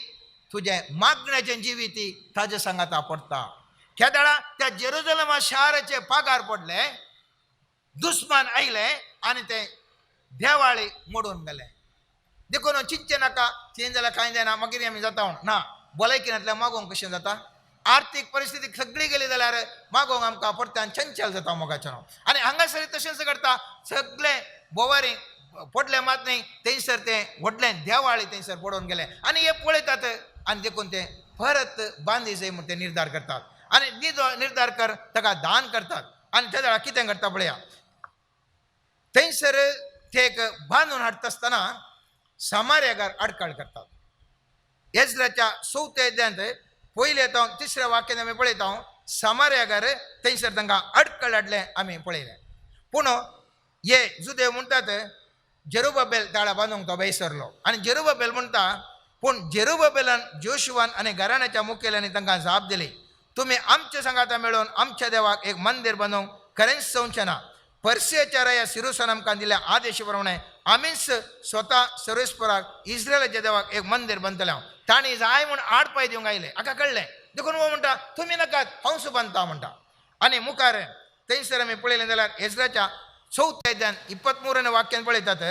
तुजें मागण्याचें जिवीत ताजे सांगाता पडटा. केदाळा त्या जेरुजलमा शाराचे पागार पडले, दुस्मान आयले आनी ते देवाळी मोडून गेले. देखून चिंतचें नाका, चेंज जाल्यार कांय जायना, मागीर आमी जाता म्हण ना. भलायकी नासल्यार मागोवंक कशें जाता? आर्थीक परिस्थिती सगळी गेली जाल्यार मागोंक आमकां परत्यान चंचल जाता मोगाचें. आनी हांगासर तशेंच घडटा, सगळें बोवारी पडलें मात न्ही, थंयसर तें व्हडलें देवाळी थंयसर पडोवन गेलें. आनी हे पळयतात आनी देखून ते परत बांदी जाय म्हूण ते निर्धार करतात आनी निर्धार कर ताका दान करतात. आनी त्या वेळार कितें करता पळया, थंयसर ते एक बांदून हाडटा आसतना सामार्यागार आडकाळ करतात. एज्राच्या चवथ्या अध्यायांत पयले जावन तिसऱ्या वाक्यान आमी पळयता, सामार्यागार थंयसर तांकां अडकळ हाडलें आमी पळयलें. पूण हे जुदेव म्हणटात जेरुबाबेल ताळा बांदूंक तो बेसरलो. आनी जेरुबाबेल म्हणटा, पूण जेरुबाबेलान जोशुवान आनी घराण्याच्या मुखेल्यांनी तांकां जाप दिली, तुमी आमच्या सांगाता मेळून आमच्या देवाक एक मंदीर बांदूंक खरेंच चवचें ना. पर्सियाच्या राया सिरुसान आमकां दिल्या आदेश प्रमाणे आमीच स्वता सर्वेस्पराक इस्रायलाच्या देवाक एक मंदीर बांदतले. हांव तांणी जाय म्हूण आड पांय दिवंक आयले, हाका कळ्ळें. देखून हो म्हणटा तुमी नाकात, हांवच बांदता म्हणटा. आनी मुखार थंयसर आमी पळयलें जाल्यार एज्राच्या चवथ्या अध्यायान 23 वाक्यान पळयतात,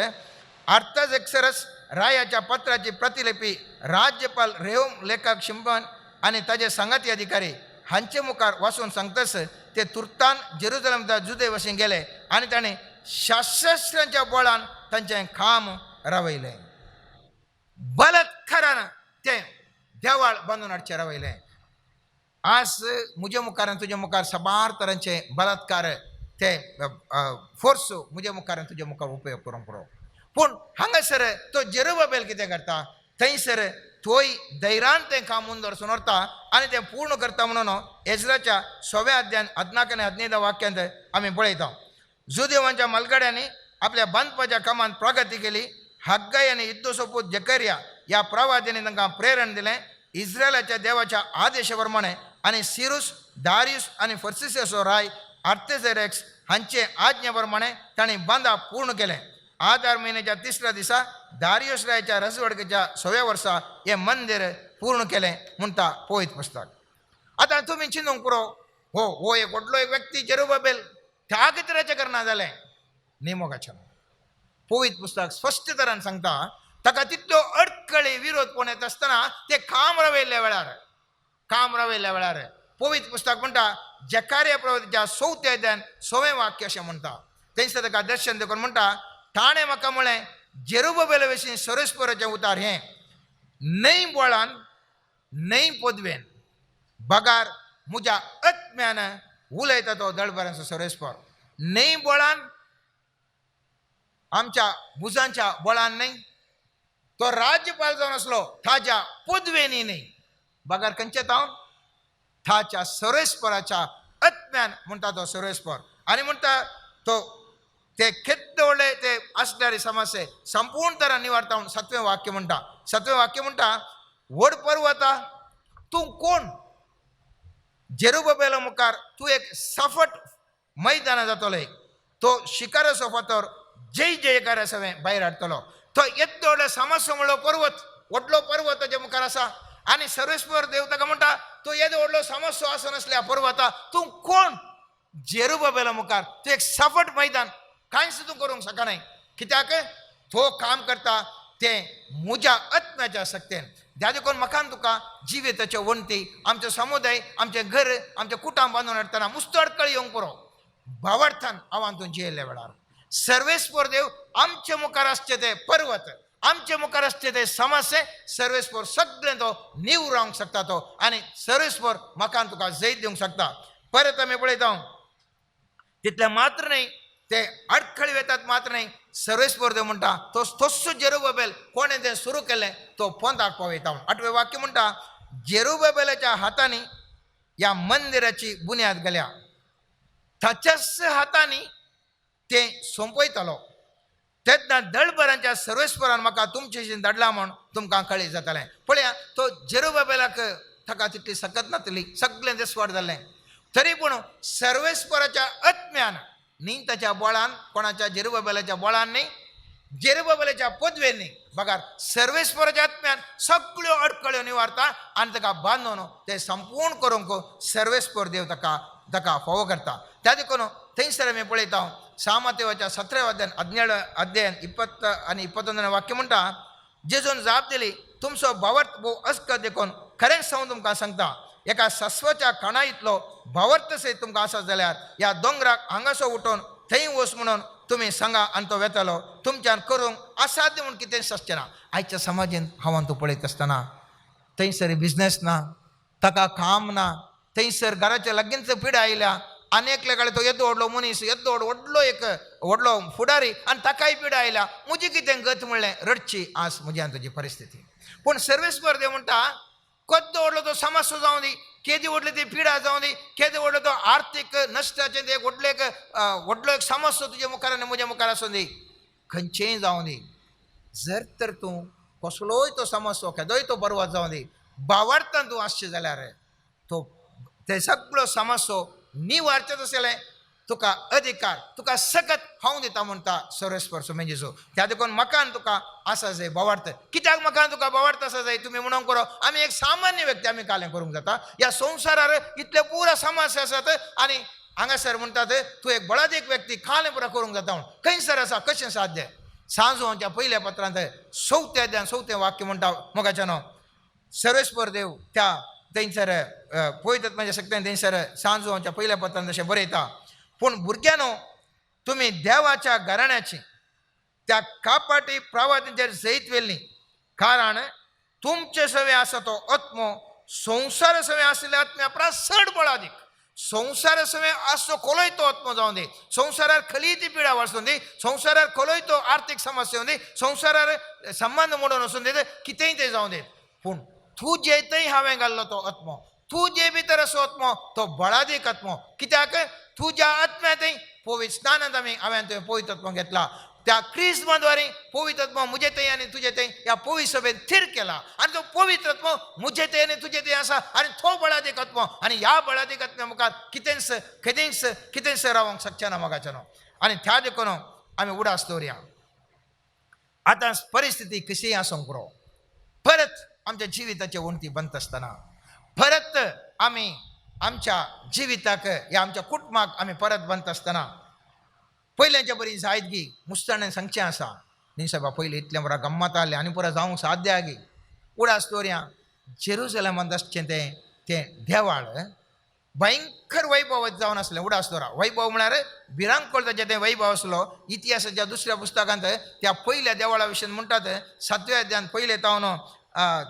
आर्ताझेक्सरस रायाच्या पत्राची प्रतिलिपी राज्यपाल रेहोम लेखक शिंबन आनी ताजे सांगाती अधिकारी हांचे मुखार वाचून सांगतस ते तुर्तान जेरुजलम जुदे वशीन गेले आनी ताणें शास्त्रांच्या बळान तांचें काम रावयलें. बलात्कारान तें देवाळ बांदून हाडचें रावयलें. आज म्हज्या मुखार आनी तुज्या मुखार साबार तरांचे बलात्कार ते फोर्स म्हज्या मुखार आनी तुज्या मुखार उपयोग करूंक पुरो. पूण हांगासर तो जेरुबाबेल कितें करता, थंयसर थंय धैर्यान तें काम मुंदरसून व्हरता आनी तें पूर्ण करता. म्हणून एज्राच्या 6व्या अध्यायान 14 आनी 15 वाक्यांत आमी पळयता, जुदेवांच्या मलगड्यांनी आपल्या बांदपाच्या कामांत प्रगती केली. हग्गाय आनी इद्दोसो पूत जकरिया ह्या प्रवाद्यांनी तांकां प्रेरण दिलें इस्रायलाच्या देवाच्या आदेशा प्रमाणे. आनी सिरूस, दारियूस आनी फर्सिसो राय आर्तेझेरेक्स हांचे आज्ञे प्रमाणे तांणी बांदा पूर्ण केलें. आदार म्हयन्याच्या तिसऱ्या दिसा दारियूस रायाच्या रजवडकेच्या 6व्या वर्सा हें मंदीर पूर्ण केलें म्हणटा पवित्र पुस्तक. आतां तुमी चिंतूंक पुरो, हो हो एक व्हडलो एक व्यक्ती जेरुबाबेल त्या कित्याचें करना जालें नेमोगाचें. पवित्र पुस्तक स्पश्ट तरान सांगता ताका तितल्यो अडकळी विरोध कोण येता आसतना ते काम रावयल्ल्या वेळार, काम रावयल्ल्या वेळार पवित्र पुस्तक म्हणटा जकारिया प्रवतीच्या 4थ्या अध्यायान 6वें वाक्य अशें म्हणटा. थंयसर ताका दर्शन देखून म्हणटा, ताणें म्हाका म्हळें जेरुबाबेला विशीं सर्वेस्पराचें उतार हें, न्हय बळान न्हय पदवेन बगार म्हज्या आत्म्यान उलयता तो दळबरांचो सर्वेस्पर. न्हय बळान, आमच्या भुजांच्या बळान न्हय, तो राज्यपाल जावन आसलो ताज्या पदवेनी न्हय, बगार खंयच्या तावन ताच्या सर्वेस्पराच्या आत्म्यान म्हणटा तो सर्वेस्पर. आनी म्हणटा तो ते केद्दे व्हडले ते आसल्यार समस्ये संपूर्ण तरा निवारता म्हूण 7वें वाक्य म्हणटा. 7वें वाक्य म्हणटा, व्हड पर्वता तूं कोण, जेरुबाबेला मुखार तूं एक सफट मैदाना जातलो, तो शिकाराचो फातर जय जयकार सगळें भायर हाडटलो. तो येद्दो व्हडलो समस्या म्हणलो पर्वत, व्हडलो पर्वत ताच्या मुखार आसा. आनी सर्वेस्पर देव ताका म्हणटा तो येदो व्हडलो समस्या आसा नासल्या पर्वता तूं कोण, जेरुबाबेला मुखार तूं एक सफट मैदान, कांयच तूं करूंक शकनाय. कित्याक तो काम करता तें म्हज्या आत्म्याच्या शक्तेन. ज्या देखून म्हाका तुका जिविताच्यो वण्टी, आमचो समुदाय, आमचें घर, आमचें कुटुंब बांदून हाडटना मुस्त अडकळ येवंक पुरो. भावार्थान हांव तूं जियेल्ल्या वेळार सर्वेस्पर देव आमचे मुखार आसचे ते पर्वत, आमचे मुखार आसचे ते समस्ये सर्वेस्पर सगळें तो निव रावंक शकता तो. आनी सर्वेस्पर म्हाका तुका जैत दिवंक शकता. परत आमी पळयता तितलें मात्र न्हय, ते अडखळी वेतात मात्र न्हय, सर्वेस्पर देव म्हणटा तो तस्सो जेरुबाबेल कोणें तें सुरू केलें तो पोंदाक पावयता. 8वें वाक्य म्हणटा, जेरुबाबेलाच्या हातांनी ह्या मंदिराची बुन्याद घाल्या, ताच्याच हातांनी तें सोंपयतलो. तेन्ना दळबरांच्या सर्वेस्परान म्हाका तुमचे धाडला म्हूण तुमकां कळीत जातलें. पळया तो जेरुबाबेलाक ताका तितली सकत नासली, सगळें देसवाड जाल्लें, तरी पूण सर्वेस्पराच्या आत्म्यान न्ही ताच्या बळान, कोणाच्या जेरुबाबेलाच्या बळान न्ही, जेरुबाबेलाच्या पदवेन न्ही, बगार सर्वेस्पराच्या आत्म्यान सगळ्यो अडकळ्यो निवारता आनी ताका बांदून ते संपूर्ण करूंक सर्वेस्पर देव ताका ताका फावो करता. त्या देखून थंयसर आमी पळयता सामतेवाच्या 17व्या अध्यायान 17 अध्यायान 20 आनी 21 वाक्य म्हणटा, जेजून जाप दिली तुमचो भावार्थ भोव अस्कत देखून खरेंच हांव तुमकां सांगता, एका सस्वाच्या कणा इतलो भावार्थ सयत तुमकां आसा जाल्यार ह्या दोंगराक हांगासो उठोवन थंय वच म्हणून तुमी सांगा आनी तो वेतलो. तुमच्यान करूंक असाध्य म्हूण कितेंच आसचें ना. आयच्या समाजेन हांव तूं पळयत आसतना थंयसर बिजनेस ना, ताका काम ना, थंयसर घराच्या लागींच पिडा आयल्या आनी एकल्या कडेन तो येदो व्हडलो मनीस, येदो व्हडलो एक व्हडलो फुडारी आनी ताकाय पिडा आयल्या, म्हजी कितें गत म्हणलें रडची आज म्हजी आनी तुजी परिस्थिती. पूण सर्वेस्पर देव म्हणटा केदो व्हडलो तो समस्या जावं दी, केदी व्हडली ती पिडा जावं दी, केदो व्हडलो तो आर्थीक नश्टाचें ते व्हडलो एक व्हडलो एक समस्या तुजे मुखार आनी म्हज्या मुखार आसूं दी, खंयचेंय जावं दी, जर तर तूं कसलोय तो समस्या केदोय तो बरवाद जावं दी, भावार्थान तूं आसचें जाल्यार तो ते सगळो समस्या निवारचें तसलें तुका अधिकार, तुका सकत हांव दिता म्हणटा सर्वेस्पर सुमेजीचो. त्या देखून म्हाका आनी तुका आसा जाय भावार्थ. कित्याक म्हाका आनी तुका भावार्थ आसा जाय तुमी म्हणूंक करो, आमी एक सामान्य व्यक्ती, आमी कालें करूंक जाता ह्या संवसारार इतले पुरा समस्या आसात आनी हांगासर म्हणटात तूं एक बळादीक व्यक्ती कालें पुरा करूंक जाता म्हूण. खंयसर आसा, कशें साध्य? सांजवांच्या पयल्या पत्रांत चवथ्या अध्यायान चवथें वाक्य म्हणटा मोगाच्यानो, सर्वेस्पर देव त्या थंयसर पवित्र आत्म्याच्या शक्तीन थंयसर सांजवांच्या पयल्या पत्रांत अशें बरयता, पूण भुरग्यांनो तुमी देवाच्या घराण्याची त्या कापाटी प्रवादांचेर जैत व्हेल्ली, कारण तुमचे सवे आसा तो आत्मो संवसारा सवे आशिल्ल्या आत्म्या परस चड बळादीक. संवसारा सवे आसचो कोलोय तो आत्मो जावं दी, संवसारार खली ती पिडा वचूं दी, संवसारार खोलोय तो आर्थीक समस्या दी, संवसारार संबंद मोडून वचूं दी, कितेंय तें जावं दी, पूण तुजे थंय हांवें घाल्लो तो आत्मो, तुजे भितर आसो आत्मो तो बळादीक आत्मो. कित्याक तुज्या आत्म्या थंय पवित्र स्नानांत आमी हांवें तुवें पवित्र आत्मो घेतला, त्या क्रिस्मा द्वारे पवित्र आत्मो म्हजे थंय आनी तुजे थंय ह्या पवित्र सभेन थीर केला आनी तो पवित्र आत्मो म्हजे थंय आनी तुजे थंय आसा आनी तो बळादीक आत्मो आनी ह्या बळादीक आत्म्या मुखार कितेंच कितेंच कितेंच रावंक शकचें ना मोगाचें न्हू. आनी त्या देखून आमी उडास दवरया. आतां परिस्थिती कशीय आसूंक पुरो, परत आमच्या जिविताचे वण्टी बंद आसतना परत आमी आमच्या जिविताक या आमच्या कुटुंबाक आमी परत बंद आसतना पयल्याच्या बरी जायत गी मुस्ताणे सांगचें आसा न्ही सायबा, पयलीं इतलें बरो गम्मत आहलें आनी पुरो जावंक साध्य आगी. उडास दवरया, जेरुजलमांत आसचें तें तें देवाळ भयंकर वैभव जावन आसलें. उडास दवरा, वैभव म्हळ्यार भिरांकूळ ताचें तें वैभव आसलो. इतिहासाच्या दुसऱ्या पुस्तकांत त्या पयल्या देवळा विशीं म्हणटात, सातव्या अध्यायांत पयलें तावन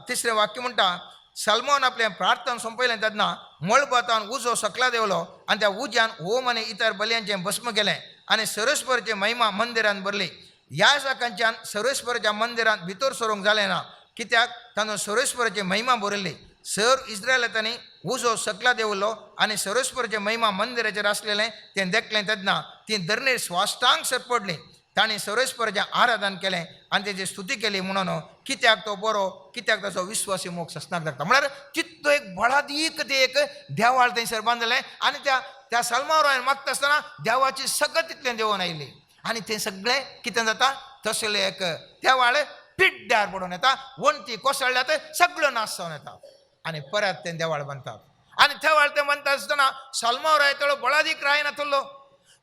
तिसरें वाक्य म्हणटा, सलमोन आपलें प्रार्थना सोंपयलें तेन्ना मळबातान उजो सकला देंवलो आनी त्या उज्यान होम आनी इतर बलयांचें भस्म केलें आनी सर्वेस्पराची महिमा मंदिरान भरली. ह्या जाकांच्यान सर्वेस्पराच्या मंदिरांत भितर सरूंक जालें ना, कित्याक तातूंत सर्वेस्पराची महिमा भरिल्ली. सर इस्रायलांनी उजो सकला देंवलो आनी सर्वेस्पराची महिमा मंदिराचेर आसलेलें तें देखलें तेन्ना ती धरणीर स्वाष्टांग सरपडली. तांणी सर्वेस्पराचें आराधन केलें आनी तेजी स्तुती केली म्हणून कित्याक तो बरो, कित्याक ताचो विस्वासी मोग ससनाक लागता. म्हळ्यार तितलो एक बळादीक तें एक देवाळ थंयसर बांदलें आनी त्या त्या सलमावरान मागता आसतना देवाची सगळं तितलें देंवोन आयली आनी तें सगळें कितें जाता तसलें एक देवाळ पिड्ड्यार पडून येता, वण्टी कोसळ्ळ्यात सगळ्यो नाश जावन येता आनी परत तें देवाळ बांदतात. आनी देवाळ तें बांदता आसतना सलमावराय तेळो बळादीक राय नातलो,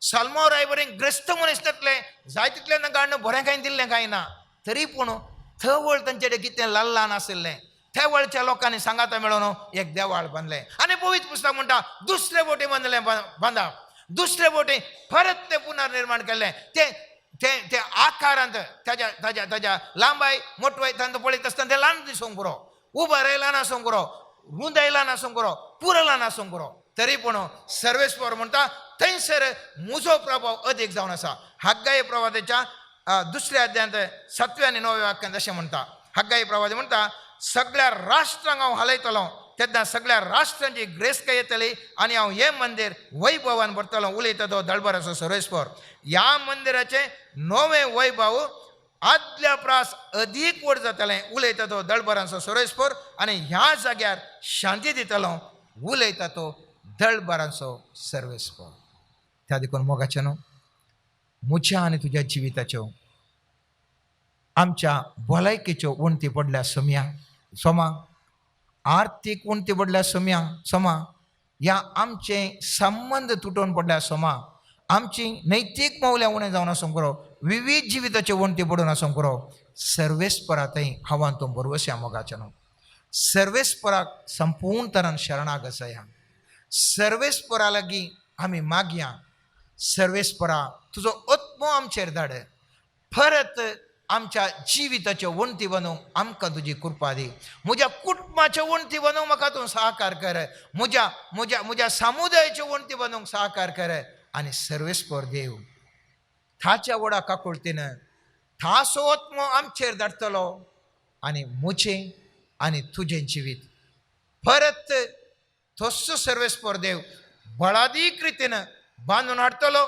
सलमावराय बरें ग्रस्त मनीस नासले, जाय तितलें तांकां हाडून बरें कांय दिल्लें कांय ना, तरी पूण थवळ तांचे कडेन कितें लल्लान आशिल्लें. थवळच्या लोकांनी सांगाता मेळोन एक देवाळ बांदलें आनी पवित्र पुस्तक म्हणटा दुसरे बोटी बांदलें बांदा, दुसरे बोटी परत तें पुनर्निर्माण केलें. तें तें तें आकारांत ताज्या ताज्या ताज्या लांबाय मोटवाय तांकां पळयत आसतना तें ल्हान दिसूंक पुरो, उबारय ल्हान आसूंक पुरो, रुंदाय ल्हान आसूंक पुरो, पुरो ल्हान आसूंक पुरो, तरी पूण सर्वेस्पर म्हणटा थंयसर म्हजो प्रभाव अदीक जावन आसा. हाग्गाई प्रवादाच्या दुसऱ्या अध्यायांत सातव्या आनी णव्या वाक्यांत अशें म्हणटा, हाग्गाई प्रवाद म्हणटा सगळ्या राष्ट्रांक हांव हालयतलो तेन्ना सगळ्या राष्ट्रांची ग्रेस्काय येतली आनी हांव हें मंदीर वैभवान भरतलो, उलयता तो दळबराचो सर्वेस्पर. ह्या मंदिराचें नवें वैभव आदल्या प्रास अदीक व्हड जातलें, उलयता तो दळबरांचो सर्वेस्पर आनी ह्या जाग्यार शांती दितलो, उलयता तो दळबरांचो सर्वेस्पर. त्या देखून मोगाचें न्हू म्हज्या आनी तुज्या जिविताच्यो आमच्या भलायकेच्यो वण्टी पडल्या सोम्या सोमा, आर्थीक वण्टी पडल्या सोम्या सोमा, ह्या आमचे संबंद तुटोवन पडल्या सोमा, आमची नैतीक मौल्यां उणें जावन आसूंक पुरो, विवीध जिविताच्यो वण्टी पडून आसूंक पुरो, सर्वेस्परा थंय हांवान तूं भरवश्या मोगाचें न्हू. सर्वेस्पराक संपूर्ण तरान शरणागत जाया. सर्वेस्परा लागीं आमी मागया, सर्वेस्परा तुजो आत्मो आमचेर धाड, परत आमच्या जिविताच्यो वण्टी बांदूंक आमकां तुजी कृपा दी. म्हज्या कुटुंबाच्यो वण्टी बांदूंक म्हाका तूं सहकार कर, म्हज्या म्हज्या म्हज्या समुदायाच्यो वण्टी बांदूंक सहकार कर. आनी सर्वेस्पर देव ताच्या व्हडा काकुळतीन ताचो आत्मो आमचेर धाडटलो आनी म्हजें आनी तुजें जिवीत परत तस्सो सर्वेस्पर देव बळादीक रितीन बांदून हाडटलो.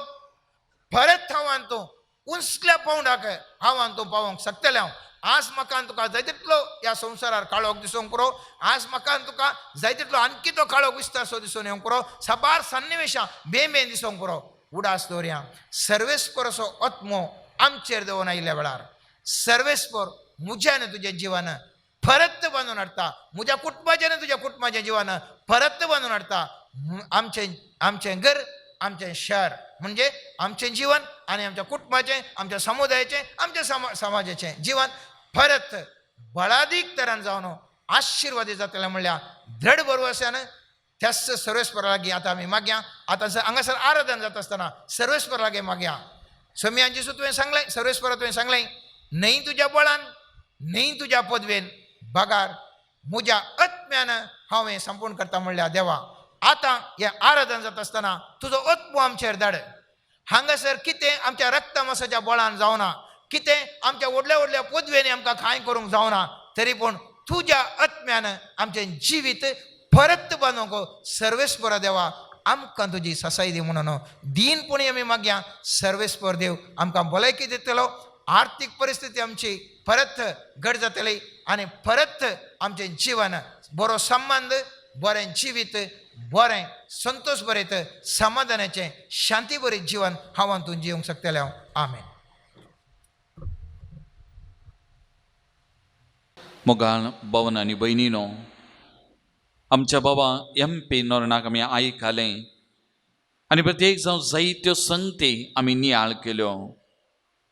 परत हांव तूं उंचल्या पावंडाक हांव तूं पावोवंक शकतलें. हांव आज म्हाका तुका जाय तितलो ह्या संवसारार काळोख दिसूंक पुरो, आज म्हाका तुका जाय तितलो आणखी तो काळोख विस्तार दिसून येवंक पुरो, साबार सन्निवेशां बेमेन दिसूंक पुरो. उडास दवरया, सर्वेस्पराचो आत्मो आमचेर देंवून आयिल्ल्या वेळार सर्वेस्पर म्हज्या आनी तुजें जिवन परत बांदून हाडटा, म्हज्या कुटुंबाचें आनी तुज्या कुटुंबाचें जिवन परत बांदून हाडटा. आमचें आमचें घर, आमचें शहर म्हणजे आमचें जीवन आनी आमच्या कुटुंबाचें, आमच्या समुदायाचें, आमच्या समाजाचें जीवन परत बळादीक तरान जावन आशिर्वादी जातलें म्हणल्यार दृढ भरवश्यान त्याच सर्वेस्परा लागीं आतां आमी मागया. आतां हांगासर आराधन जाता आसतना सर्वेस्परा लागीं मागया. स्वामी जेजू तुवें सांगलें, सर्वेस्परा तुवें सांगलें, न्हय तुज्या बळान न्हय तुज्या पदवेन बगार म्हज्या आत्म्यान हांव हें संपूर्ण करता म्हणल्यार देवा आतां हें आराधन जाता आसतना तुजो आत्मो आमचेर धाड. हांगासर कितें आमच्या रक्तमासाच्या बळान जावना, कितें आमच्या व्हडल्या व्हडल्या पदवेनी आमकां कांय करूंक जावना, तरी पूण तुज्या आत्म्यान आमचें जिवीत परत बांदूंक सर्वेस्परा देवा आमकां तुजी सासाय दी म्हणून दीनपणी आमी मागया. सर्वेस्पर देव आमकां भलायकी दितलो, आर्थीक परिस्थिती आमची परत घट जातली आनी परत आमचें जिवन बरो संबंद, बरें जिवीत, बरें संतोश बरें समाधानाचें शांती बरें जिवन हांव तूं जिवंक शकतलें हांव. आमेन.
मोगाळ भवन आनी भयणीनो, आमच्या बाबा एम पी नोरणाक आमी आयकलें आनी प्रत्येक जावं जायत्यो संगती आमी नियाळ केल्यो.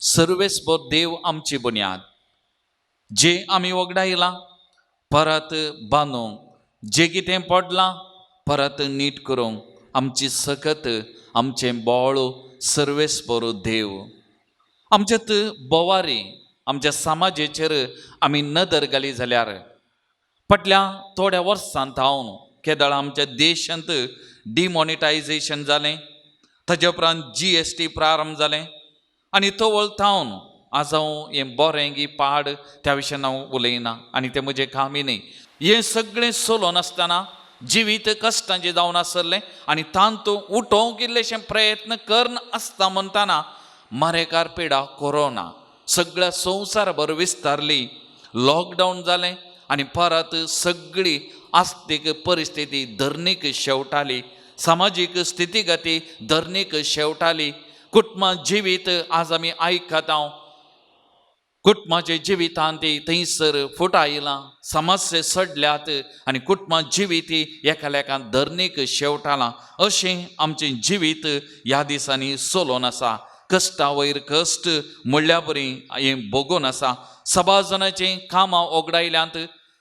सर्वेस्पर देव आमची बुन्याद, जे आमी वगडायलां परत बांदूंक, जे कितें पडलां परत नीट करूंक आमची सकत, आमचें बळ सर्वेस्पर देव. आमच्यात बोवारी आमच्या समाजेचेर आमी नदर घाली जाल्यार फाटल्या थोड्या वर्सां थावन केदळ आमच्या देशांत डिमॉनिटायजेशन जालें, ताजे उपरांत GST प्रारंभ जालें आनी तवळ थावन आज हांव हें बरें गी पाड त्या विशयान हांव उलयना आनी तें म्हजें कामय न्ही. हें सगळें चलोवन आसतना जिवीत कश्टांचें जावन आसलें आनी तांतूं उठोवंक इल्लेशें प्रयत्न करन आसता म्हणटना मारेकार पिडा कोरोना सगळ्या संवसारभर विस्तारली, लॉकडावन जालें आनी परत सगळी आस्थीक परिस्थिती धरणीक शेवटाली, समाजीक स्थितीगती धरणीक शेवटाली. कुटुंबा जिवीत आज आमी आयकता, कुटुंबाचे जिवितांत ती थंयसर फुट आयलां, समस्या सडल्यात आनी कुटुंबा जिवीत एकामेकान धरणीक शेवटालां. अशें आमचें जिवीत ह्या दिसांनी चलोवन आसा. कश्टा वयर कश्ट म्हणल्या बरी हें भोगून आसा. समाजाचें कामां ओगडायल्यांत,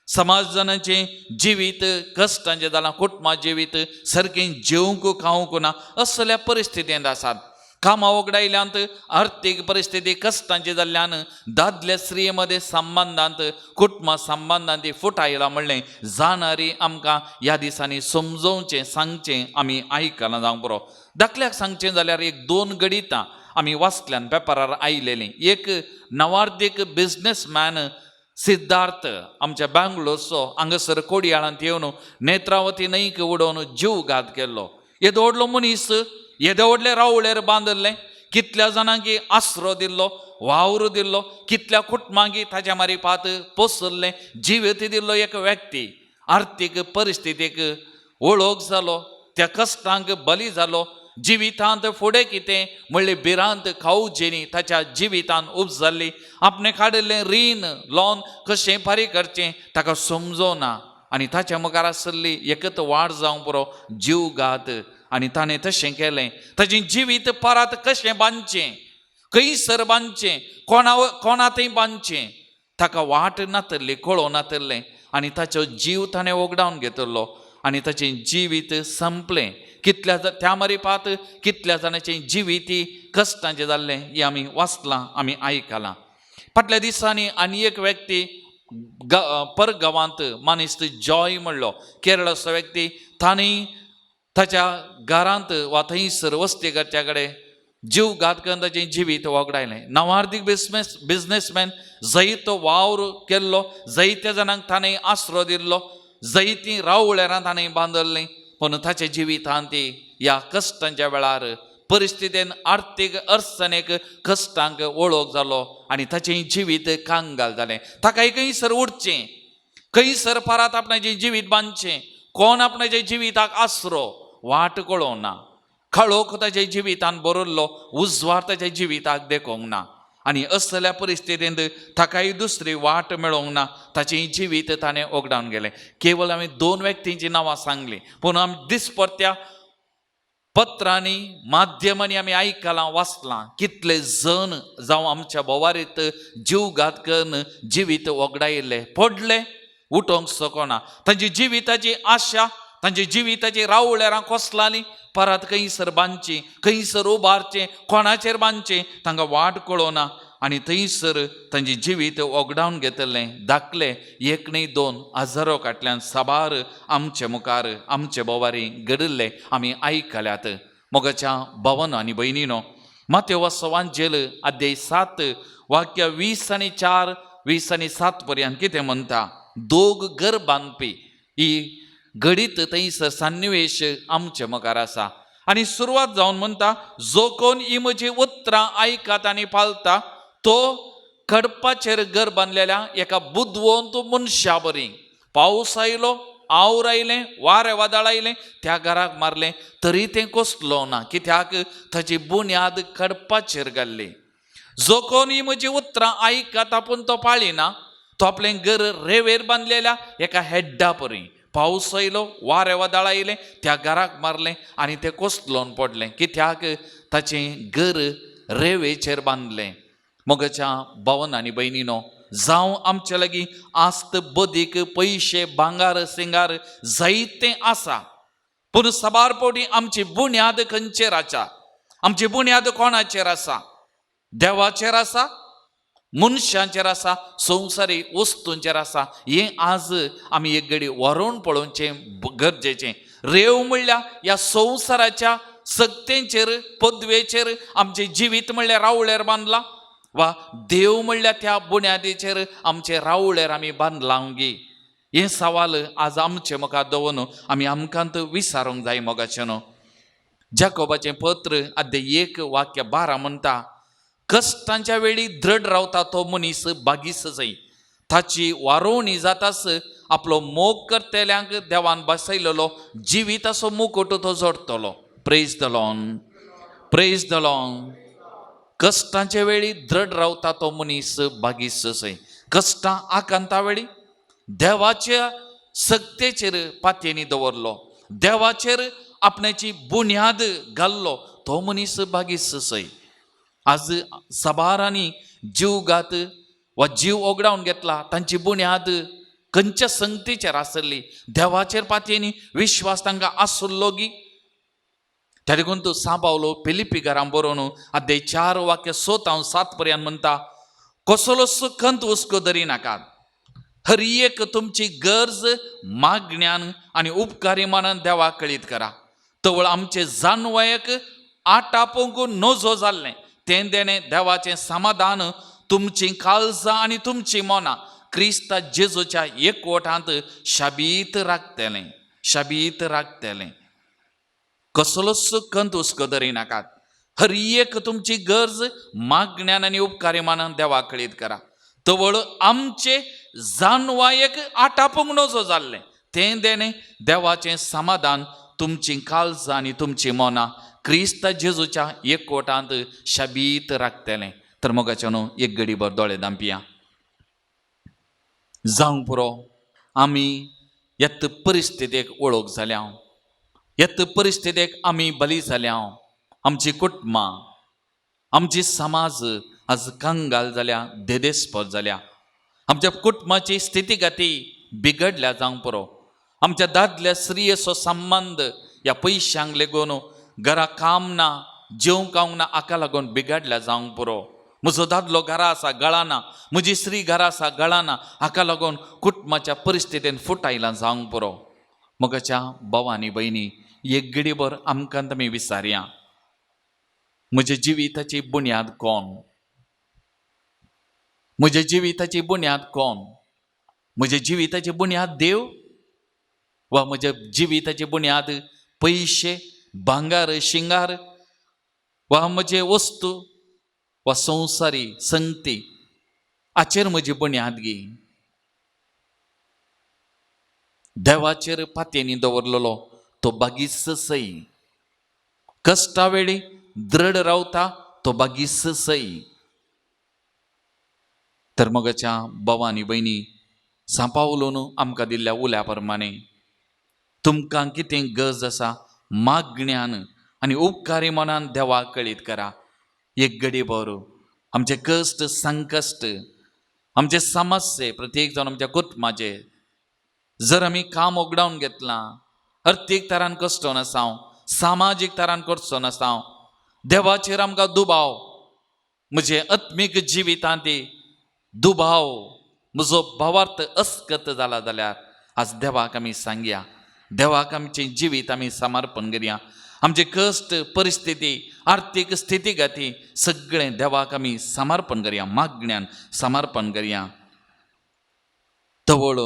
समाजाचें जिवीत कश्टांचें जालां, कुटुंबा जिवीत सारकें जेवंक खावंक ना असल्या परिस्थितींत आसात. कामां ओगडायल्यांत, आर्थीक परिस्थिती कश्टांची जाल्ल्यान दादले स्त्रिये मदें संबंदांत कुटुंबा संबंदांत फूट आयला म्हणलें जाणारी आमकां ह्या दिसांनी समजोवचें सांगचें आमी आयकलां जावंक बरो. धाकल्याक सांगचें जाल्यार एक दोन गणितां आमी वाचल्यान पेपरार आयलेलीं. एक नवार्दीक बिजनेसमॅन सिद्धार्थ आमच्या बेंगलोरचो हांगासर कोडयाळांत येवन नेत्रावती न्हंयक उडोवन जीवघात केल्लो. येदो व्हडलो मनीस, येदे व्हडले रावळेर बांदिल्लें, कितल्या जाणांक आसरो दिल्लो, वावर दिल्लो, कितल्या कुटुंबांक ताच्या मारिपात पोसल्लें, जिवीत दिल्लो एक व्यक्ती आर्थीक परिस्थितीक ओळख जालो, त्या कश्टांक बली जालो. जिवितांत फुडें कितें म्हणली भिरांत खावजेनी ताच्या जिवितांत उपजाल्ली. आपणें काडिल्लें रीण लोन कशें फारीक करचें ताका समजोना आनी ताच्या मुखार आसली एकच वाट जावंक पुरो, जीवघात. आनी ताणें तशें केलें. ताचें जिवीत परत कशें बांदचें, खंयसर बांदचें, कोणा कोणा थंय बांदचें, ताका वाट नातल्ली, कळोवं नातल्लें. आनी ताचो जीव ताणें वगडावन घेतलो आनी ताचें जिवीत संपलें. कितल्या त्या मरिपात कितल्या जाणांचें जिवीत कश्टांचें जाल्लें हें आमी वाचलां, आमी आयकलां. फाटल्या दिसांनी आनी एक व्यक्ती परगांवांत मानेस्त जॉय म्हणलो केरळाचो व्यक्ती, तांणी ताच्या घरांत वा थंयसर वस्ती घरच्या कडेन जीव घात करून ताचें जिवीत वगडायलें. नांवार्दीक बिजनेसमॅन, जैतो वावर केल्लो, जायत्या जाणांक ताणें आसरो दिल्लो, जायतीं रावळेरां ताणें बांदल्लीं, पूण ताच्या जिवितांत ती ह्या कश्टांच्या वेळार परिस्थितीन आर्थीक अडचणेक कश्टांक वळख जालो आनी ताचें जिवीत कांगाल जालें. ताका खंयसर उरचें, खंयसर परत आपणाचें जिवीत बांदचें, कोण आपणाच्या जिविताक आसरो वाट कळोवंक ना. खळोख ताच्या जिवितान बरयल्लो उजवाड ताच्या जिविताक देखोवंक ना आनी असल्या परिस्थितींत ताकाय दुसरी वाट मेळोवंक ना. ताचें जिवीत ताणें ओगडावन गेलें. केवल आमी दोन व्यक्तींचीं नांवां सांगलीं, पूण आमी दिसपट्ट्या पत्रांनी माध्यमांनी आमी आयकलां, वाचलां कितले जण जावं आमच्या बोवारीत जीव घात करून जिवीत वगडायिल्ले, पडले, उठोवंक शकना. तांची जिविताची आशा, तांची जिविताची रावळेरां कोसलालीं, परत खंयसर बांदची, खंयसर उबारचें, कोणाचेर बांदचें तांकां वाट कळोना आनी थंयसर तांचें जिवीत वगडावन घेतलें. धाकले एक न्हय दोन हजारो काटल्यान साबार आमचे मुखार आमचे बोवारी घडिल्ले आमी आयकल्यात. मोगाच्या भवन आनी भयणीनो, मातेव सवांजेल अध्याय 7 वाक्य 20 आनी 4 20 आनी 7 पर्यंत कितें म्हणटा, दोग घर बांदपी ही घडीत थंयसर सन्निवेश आमचे मुखार आसा आनी सुरवात जावन म्हणटा, जो कोण ही म्हजी उतरां आयकात आनी पालता तो खडपाचेर घर बांदलेल्या एका बुदवंत मनशा बरी. पावस आयलो, our आयलें, वारें वादळ आयलें, त्या घराक मारलें तरी तें कोसलो ना, कित्याक ताची बुन्याद खडपाचेर घाल्ली. जो कोण ही म्हजी उतरां आयकात आपूण तो पाळिना तो आपलें घर रेवेर बांदलेल्या एका हेड्डा परी. पावस आयलो, वारें वादळ आयलें, त्या घराक मारलें आनी तें कोसलोन पडलें, कित्याक ताचें घर रेवेचेर बांदलें. मोगाच्या भावन आनी भयणीनो, जावं आमचे लागीं आस्त बदीक पयशे भांगार सिंगार जायतें आसा, पूण साबार फावटी आमची बुन्याद खंयचेर आसा, आमची बुन्याद कोणाचेर आसा, देवाचेर आसा, मनशांचेर आसा, संवसारी वस्तूंचेर आसा, हें आज आमी एक घडी व्हरोवन पळोवचें गरजेचें. रेव म्हणल्यार ह्या संवसाराच्या सक्तेंचेर पदवेचेर आमचें जिवीत म्हणल्यार रावळेर बांदलां वा देव म्हणल्यार त्या बुन्यादीचेर आमचें रावळेर आमी बांदलां गी, हें सवाल आज आमचे मुखार दवरून आमी आमकांत विचारूंक जाय. मोगाचें न्हू, जाकोबाचें पत्र अध्याय 1 वाक्य 12 म्हणटा, कश्टांच्या वेळी दृढ रावता तो मनीस बागीस जाय, ताची वारोवणी जातास आपलो मोग करतल्यांक देवान बसयलेलो जिविताचो मुकुट तो जोडटलो. Praise the Lord, praise the Lord. कश्टांच्या वेळी दृढ रावता तो मनीस बागीस जाय. कश्टां आकांता वेळी देवाच्या सक्तेचेर पातयेनी दवरलो, देवाचेर आपणाची बुन्याद घाल्लो तो मनीस बागीस जाय. आज साबारांनी जीव घात वा जीव ओगडावन घेतला, तांची बुन्याद खंयच्या संगतीचेर आसली, देवाचेर पातयेनी विश्वास तांकां आसलो गी. त्या देखून तूं सांबावलो फिलिपी घरां बरोवन अध्याय 4 वाक्य 6 7 पर्यंत म्हणटा, कसलोच खंत हुस्को धरी नाकात, हर एक तुमची गरज मागण्यान आनी उपकारी मानान देवाक कळीत करा. तवळ आमचे जानवयक आटापोवंक नजो जाल्लें तें देणें देवाचें समाधान तुमचीं काळजां आनी तुमचीं मनां क्रिस्ता जेजूच्या एकवटांत शाबीत राखतलें, शाबीत राखतलें. कसलोच खंत हुस्को धरी नाकात, हर एक तुमची गरज मागण्यान आनी उपकारी मानान देवाक कळीत करा. तवळ आमचे जानवायक आटापूंक नजो जाल्लें तें देणें देवाचें समाधान तुमचीं काळजां आनी तुमचीं मनां क्रिस्ता जेजूच्या एकवटांत शाबीत राखतलें. तर मोगाचें न्हू, एक घडीभर दोळे धांपया. जावंक पुरो आमी येत परिस्थितीक वळख जाल्या, येत परिस्थितीक आमी बली जाल्या, आमची कुटुंबां आमची समाज आज कंगाल जाल्या, देदेस्पर जाल्या, आमच्या कुटुंबाची स्थितीगती बिगडल्या जावंक पुरो. आमच्या दादल्या स्त्रियेचो संबंद ह्या पयशांक लागून, घरा काम ना, जेवंक खावंक ना हाका लागून बिगडल्या जावंक पुरो. म्हजो दादलो घरा आसा गळाना, म्हजी स्त्री घरा आसा गळाना, हाका लागून कुटुंबाच्या परिस्थितीन फूट आयला जावंक पुरो. मोगाच्या भाव आनी भयणी, एक घडीभर आमकां तुमी विचारया, म्हज्या जिविताची बुन्याद कोण? म्हज्या जिविताची बुन्याद कोण? म्हज्या जिविताची बुन्याद देव वा म्हज्या जिविताची बुन्याद पयशे, भांगार, शिंगार वा म्हजे वस्तू वा संवसारी संगती हाचेर म्हजी बुन्याद गी? देवाचेर पातयेनी दवरलेलो तो बागीस सई, कश्टा वेळी दृढ रावता तो बागीस सई. तर मोगाच्या भावा आनी भयणी, सांपावलून आमकां दिल्ल्या उल्या प्रमाणे तुमकां कितें गरज आसा मागण्यान आनी उपकारी मनान देवाक कळीत करा. एक घडी बरो आमचे कश्ट, संकश्ट, आमचे समस्ये, प्रत्येक जावन आमच्या कुटुंबाचे जर आमी काम उगडावन घेतलां, अर्थीक तरान कश्ट नासांव, सामाजीक तरान करचो नासांव, देवाचेर आमकां दुबाव, म्हजे आत्मीक जिवितांत दुबाव, म्हजो भावार्थ अस्कत जाला जाल्यार आज देवाक आमी सांगया, देवाक आमचें जिवीत आमी समर्पण करया. आमचे कश्ट, परिस्थिती, आर्थीक स्थिती गती सगळें देवाक आमी समर्पण करया, मागण्यान समर्पण करया. तवळ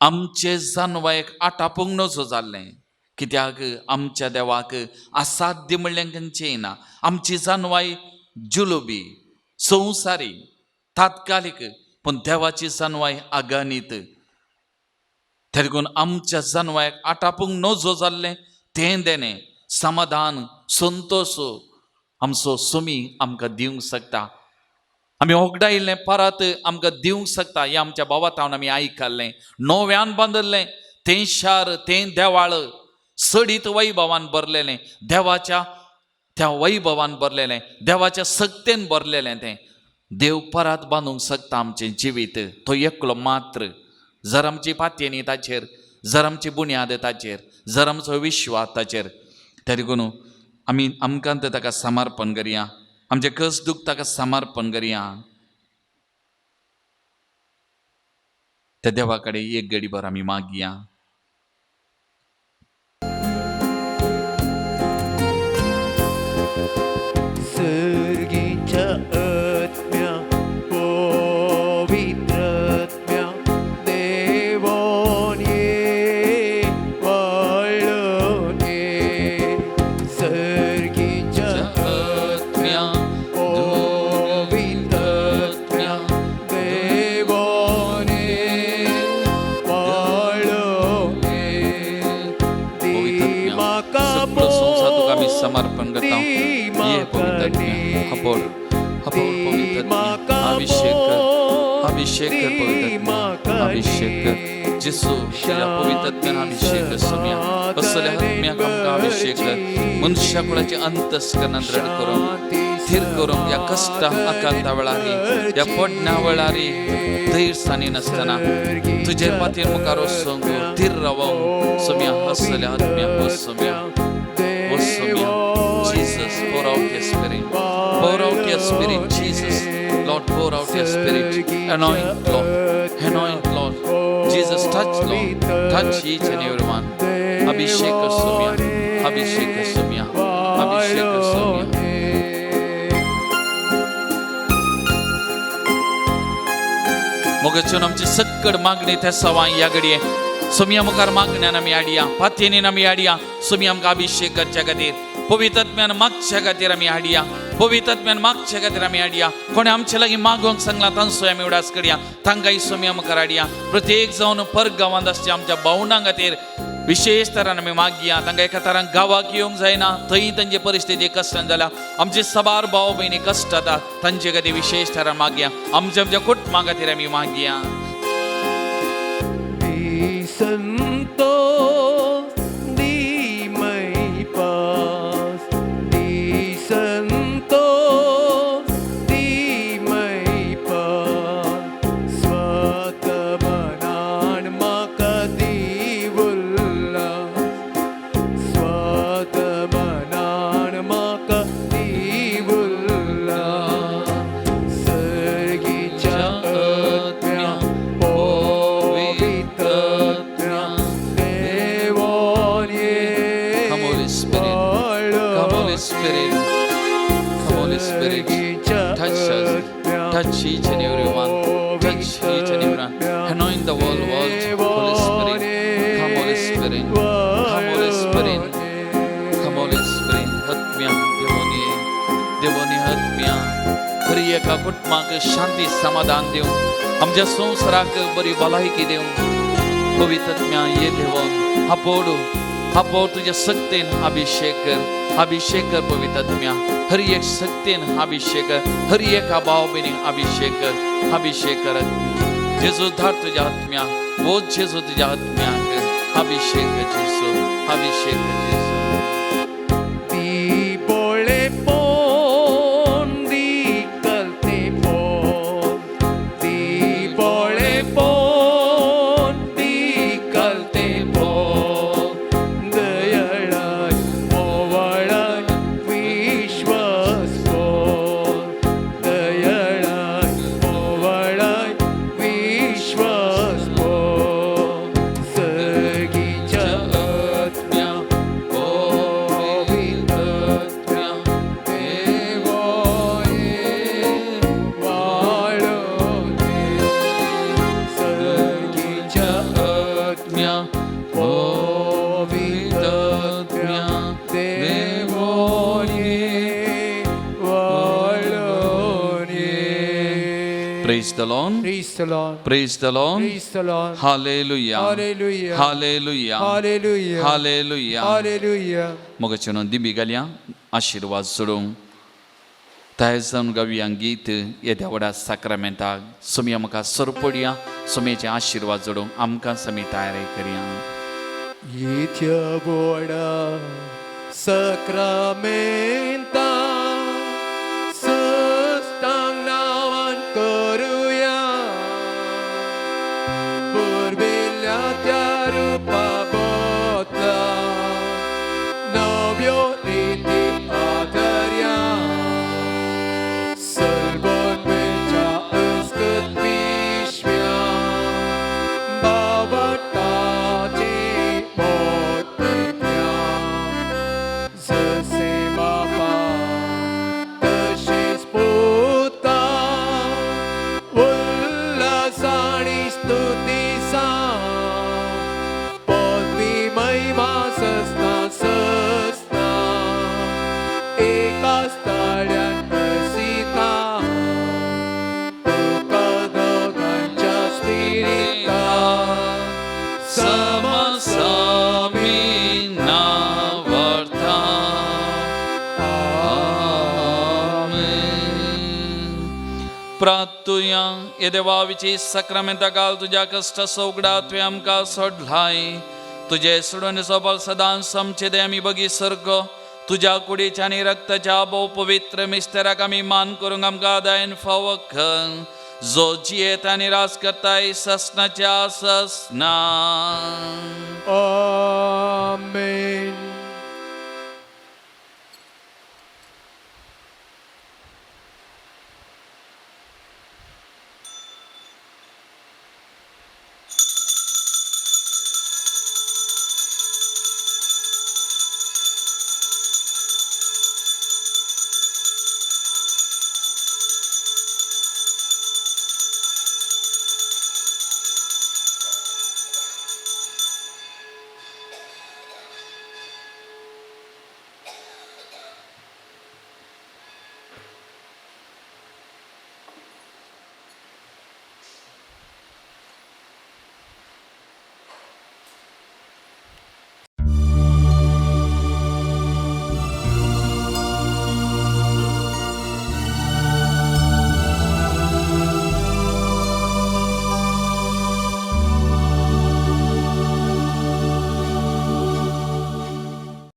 आमचे जानवायक आटापूंक नजो जाल्लें, कित्याक आमच्या देवाक असाध्य म्हणलें खंयचें ना. आमची जानवाय जुलुबी, संवसारी, तात्कालीक, पूण देवाची जानवाय आगानीत. देखून आमच्या जानवायक आटापूंक नजो जाल्लें तें देणें, समाधान, संतोश आमचो सुमी आमकां दिवंक शकता. आमी ओगडायिल्लें परत आमकां दिवंक शकता. हें आमच्या भावा तावन आमी आयकल्लें. नव्यान बांदिल्लें तें शार, तें देवाळ सडीत वैभवान भरलेलें, देवाच्या त्या वैभवान भरलेलें, देवाच्या सक्तेन भरलेलें तें देव परत बांदूंक शकता आमचें जिवीत. तो एकलो मात्र, जर आमची पातयेनी ताचेर, जर आमची बुन्याद ताचेर, जर आमचो विश्वास ताचेर. त्या देखून आमी आमकां ताका समर्पण करया, आमचें कस दूख ताका समर्पण करया. त्या देवा कडेन एक घडीभर आमी मागया.
सर्गीच्या आत्म्या, पवित्र आत्म्या, देवान ये, वाळून ये. सर्गीच्या आत्म्या, पवित्र आत्म्या, देवान ये, वाळून ये.
पवित्र
म्हाका
सगळो संवसार तुका आमी समर्पण करता. ये पवित्र हपोर हपोर पवित्र अभिषेक कर, अभिषेक कर पवित्र, अभिषेक कर जेसू. तुज्या पवित्र अभिषेक कर सुम्या, असल्या आत्म्याक आमकां अभिषेक कर. मनशा कुळाचे अंतस्करणान दृढ करूंक, थीर करूंक, ह्या कश्टा आकांता वेळारी, ह्या पडण्या वेळारी धैर्य नासतना तुजे पातीर मुखार वचूंक, थीर रावोंक सुम्या. असल्या आत्म्या हो सुम्या, हो सुम्या. Jesus, pour out your spirit. Pour out your spirit, Jesus. Lord, pour out your spirit. Anoint, Lord. Anoint, Lord. Jesus, touch, Lord. Touch each and every one. Abhishek Sumya. Abhishek Sumya. Abhishek Sumya. मोगाच्यान आमची सक्कड मागणी त्या सवाय ह्या घडये सुमया मुखार मागण्यान आमी हाडया, पातयेनीन आमी हाडया. सुमी आमकां अभिषेक करच्या खातीर, पवित्र मागच्या खातीर आमी हाडया, पवित्र मागच्या खातीर आमी हाडया. कोणें आमचे लागीं मागोवंक सांगलां तांचो आमी उडास करया, तांकांय सुमया मुखार हाडया. प्रत्येक जावन पर गांवांत आसच्या आमच्या भावणां खातीर विशेष तरान आमी मागया. तांकां एका तरान गांवाक येवंक जायना, थंय तांची परिस्थिती कश्टान जाल्या. आमचे साबार भाव भयणी कश्ट जाता, तांचे खातीर विशेष तरान मागया. आमच्या आमच्या कुटुंबा खातीर आमी मागया.
संतोष दी मै पास, दी संतोष दी मै पास, स्वतः
Spirit, touch us, touch each and every one, touch each and every one. Anoint the whole world, Holy Spirit. Come, Holy Spirit. Come, Holy Spirit. Come, Holy Spirit. आत्म्या देवोनी देवोनी आत्म्या हर एका कुटुंबाक शांती समाधान दिवं आमच्या संवसाराक बरी भलायकी दिवं. पवित्र आत्म्या ये देवन आपोड आपोड तुज्या शक्तेन अभिषेक कर, अभिषेक कर. पवित्र आत्म्या हर एक शक्तेन अभिषेक कर, हर एका भाव भयणीक अभिषेक कर, अभिषेक कर. आत्म्या जेजू धाड तुज्या आत्म्या, ओ जेजू तुज्या आत्म्याक अभिषेक कर. जेजू अभिषेक कर जेजू.
दी बोळेपोन दी कलतेपोन, दी बोळेपोन दी कलतेपोन, दयळाय मोवळाय विश्वास पोन, दयळाय मोवळाय विश्वास पोन, सर्गीच्या आत्म्या पवित्र देवोये वाळोने, सर्गीच्या आत्म्या पवित्र देवोये वाळोने.
Praise the Lord.
Praise the Lord.
Praise the Lord.
Praise the Lord.
Hallelujah.
Hallelujah.
Hallelujah.
Hallelujah.
Hallelujah.
Hallelujah.
मोगाचेनो दिबी घालया आशिर्वाद सोडूंक तयार जावन गावया गीत येद्या व्हडा साक्रामेंताक. सोमया म्हाका सरपडया सोमयेचे आशिर्वाद जोडूंक आमकां समी तयारी करया.
येत्या बोडा सक्रामेंता सस्तांग नावान करूया, पुर्विल्ल्या त्या रुपा बदला नव्यो रिती आदरया, सलबन मेळच्या अस्कत विश्व्या बावटाचे पोट पेटया, जसे बापा तशेच पुता, उल्हास आणि स्तुतीचा पदवी महिमा सस्ना सस्ना एका स्थाळ्यात वसिता, तुका दोगांच्या स्पिरिता
समसमी नावर्ता. आमेन. प्रार्थुया. ये देवा विची सक्रामेंता काल तुज्या कश्ट सौगडा तुवें आमकां सोडलाय. तुजे सोडून सोबल सदांच आमचे दे आमी बगी सर्ग तुज्या कुडीच्या आनी रक्ताच्या भोव पवित्र मिस्तेराक आमी मान करूंक आमकां दयन फावो कर, जो जियेत आनी राज करताय ससनाच्या ससना.
आमेन.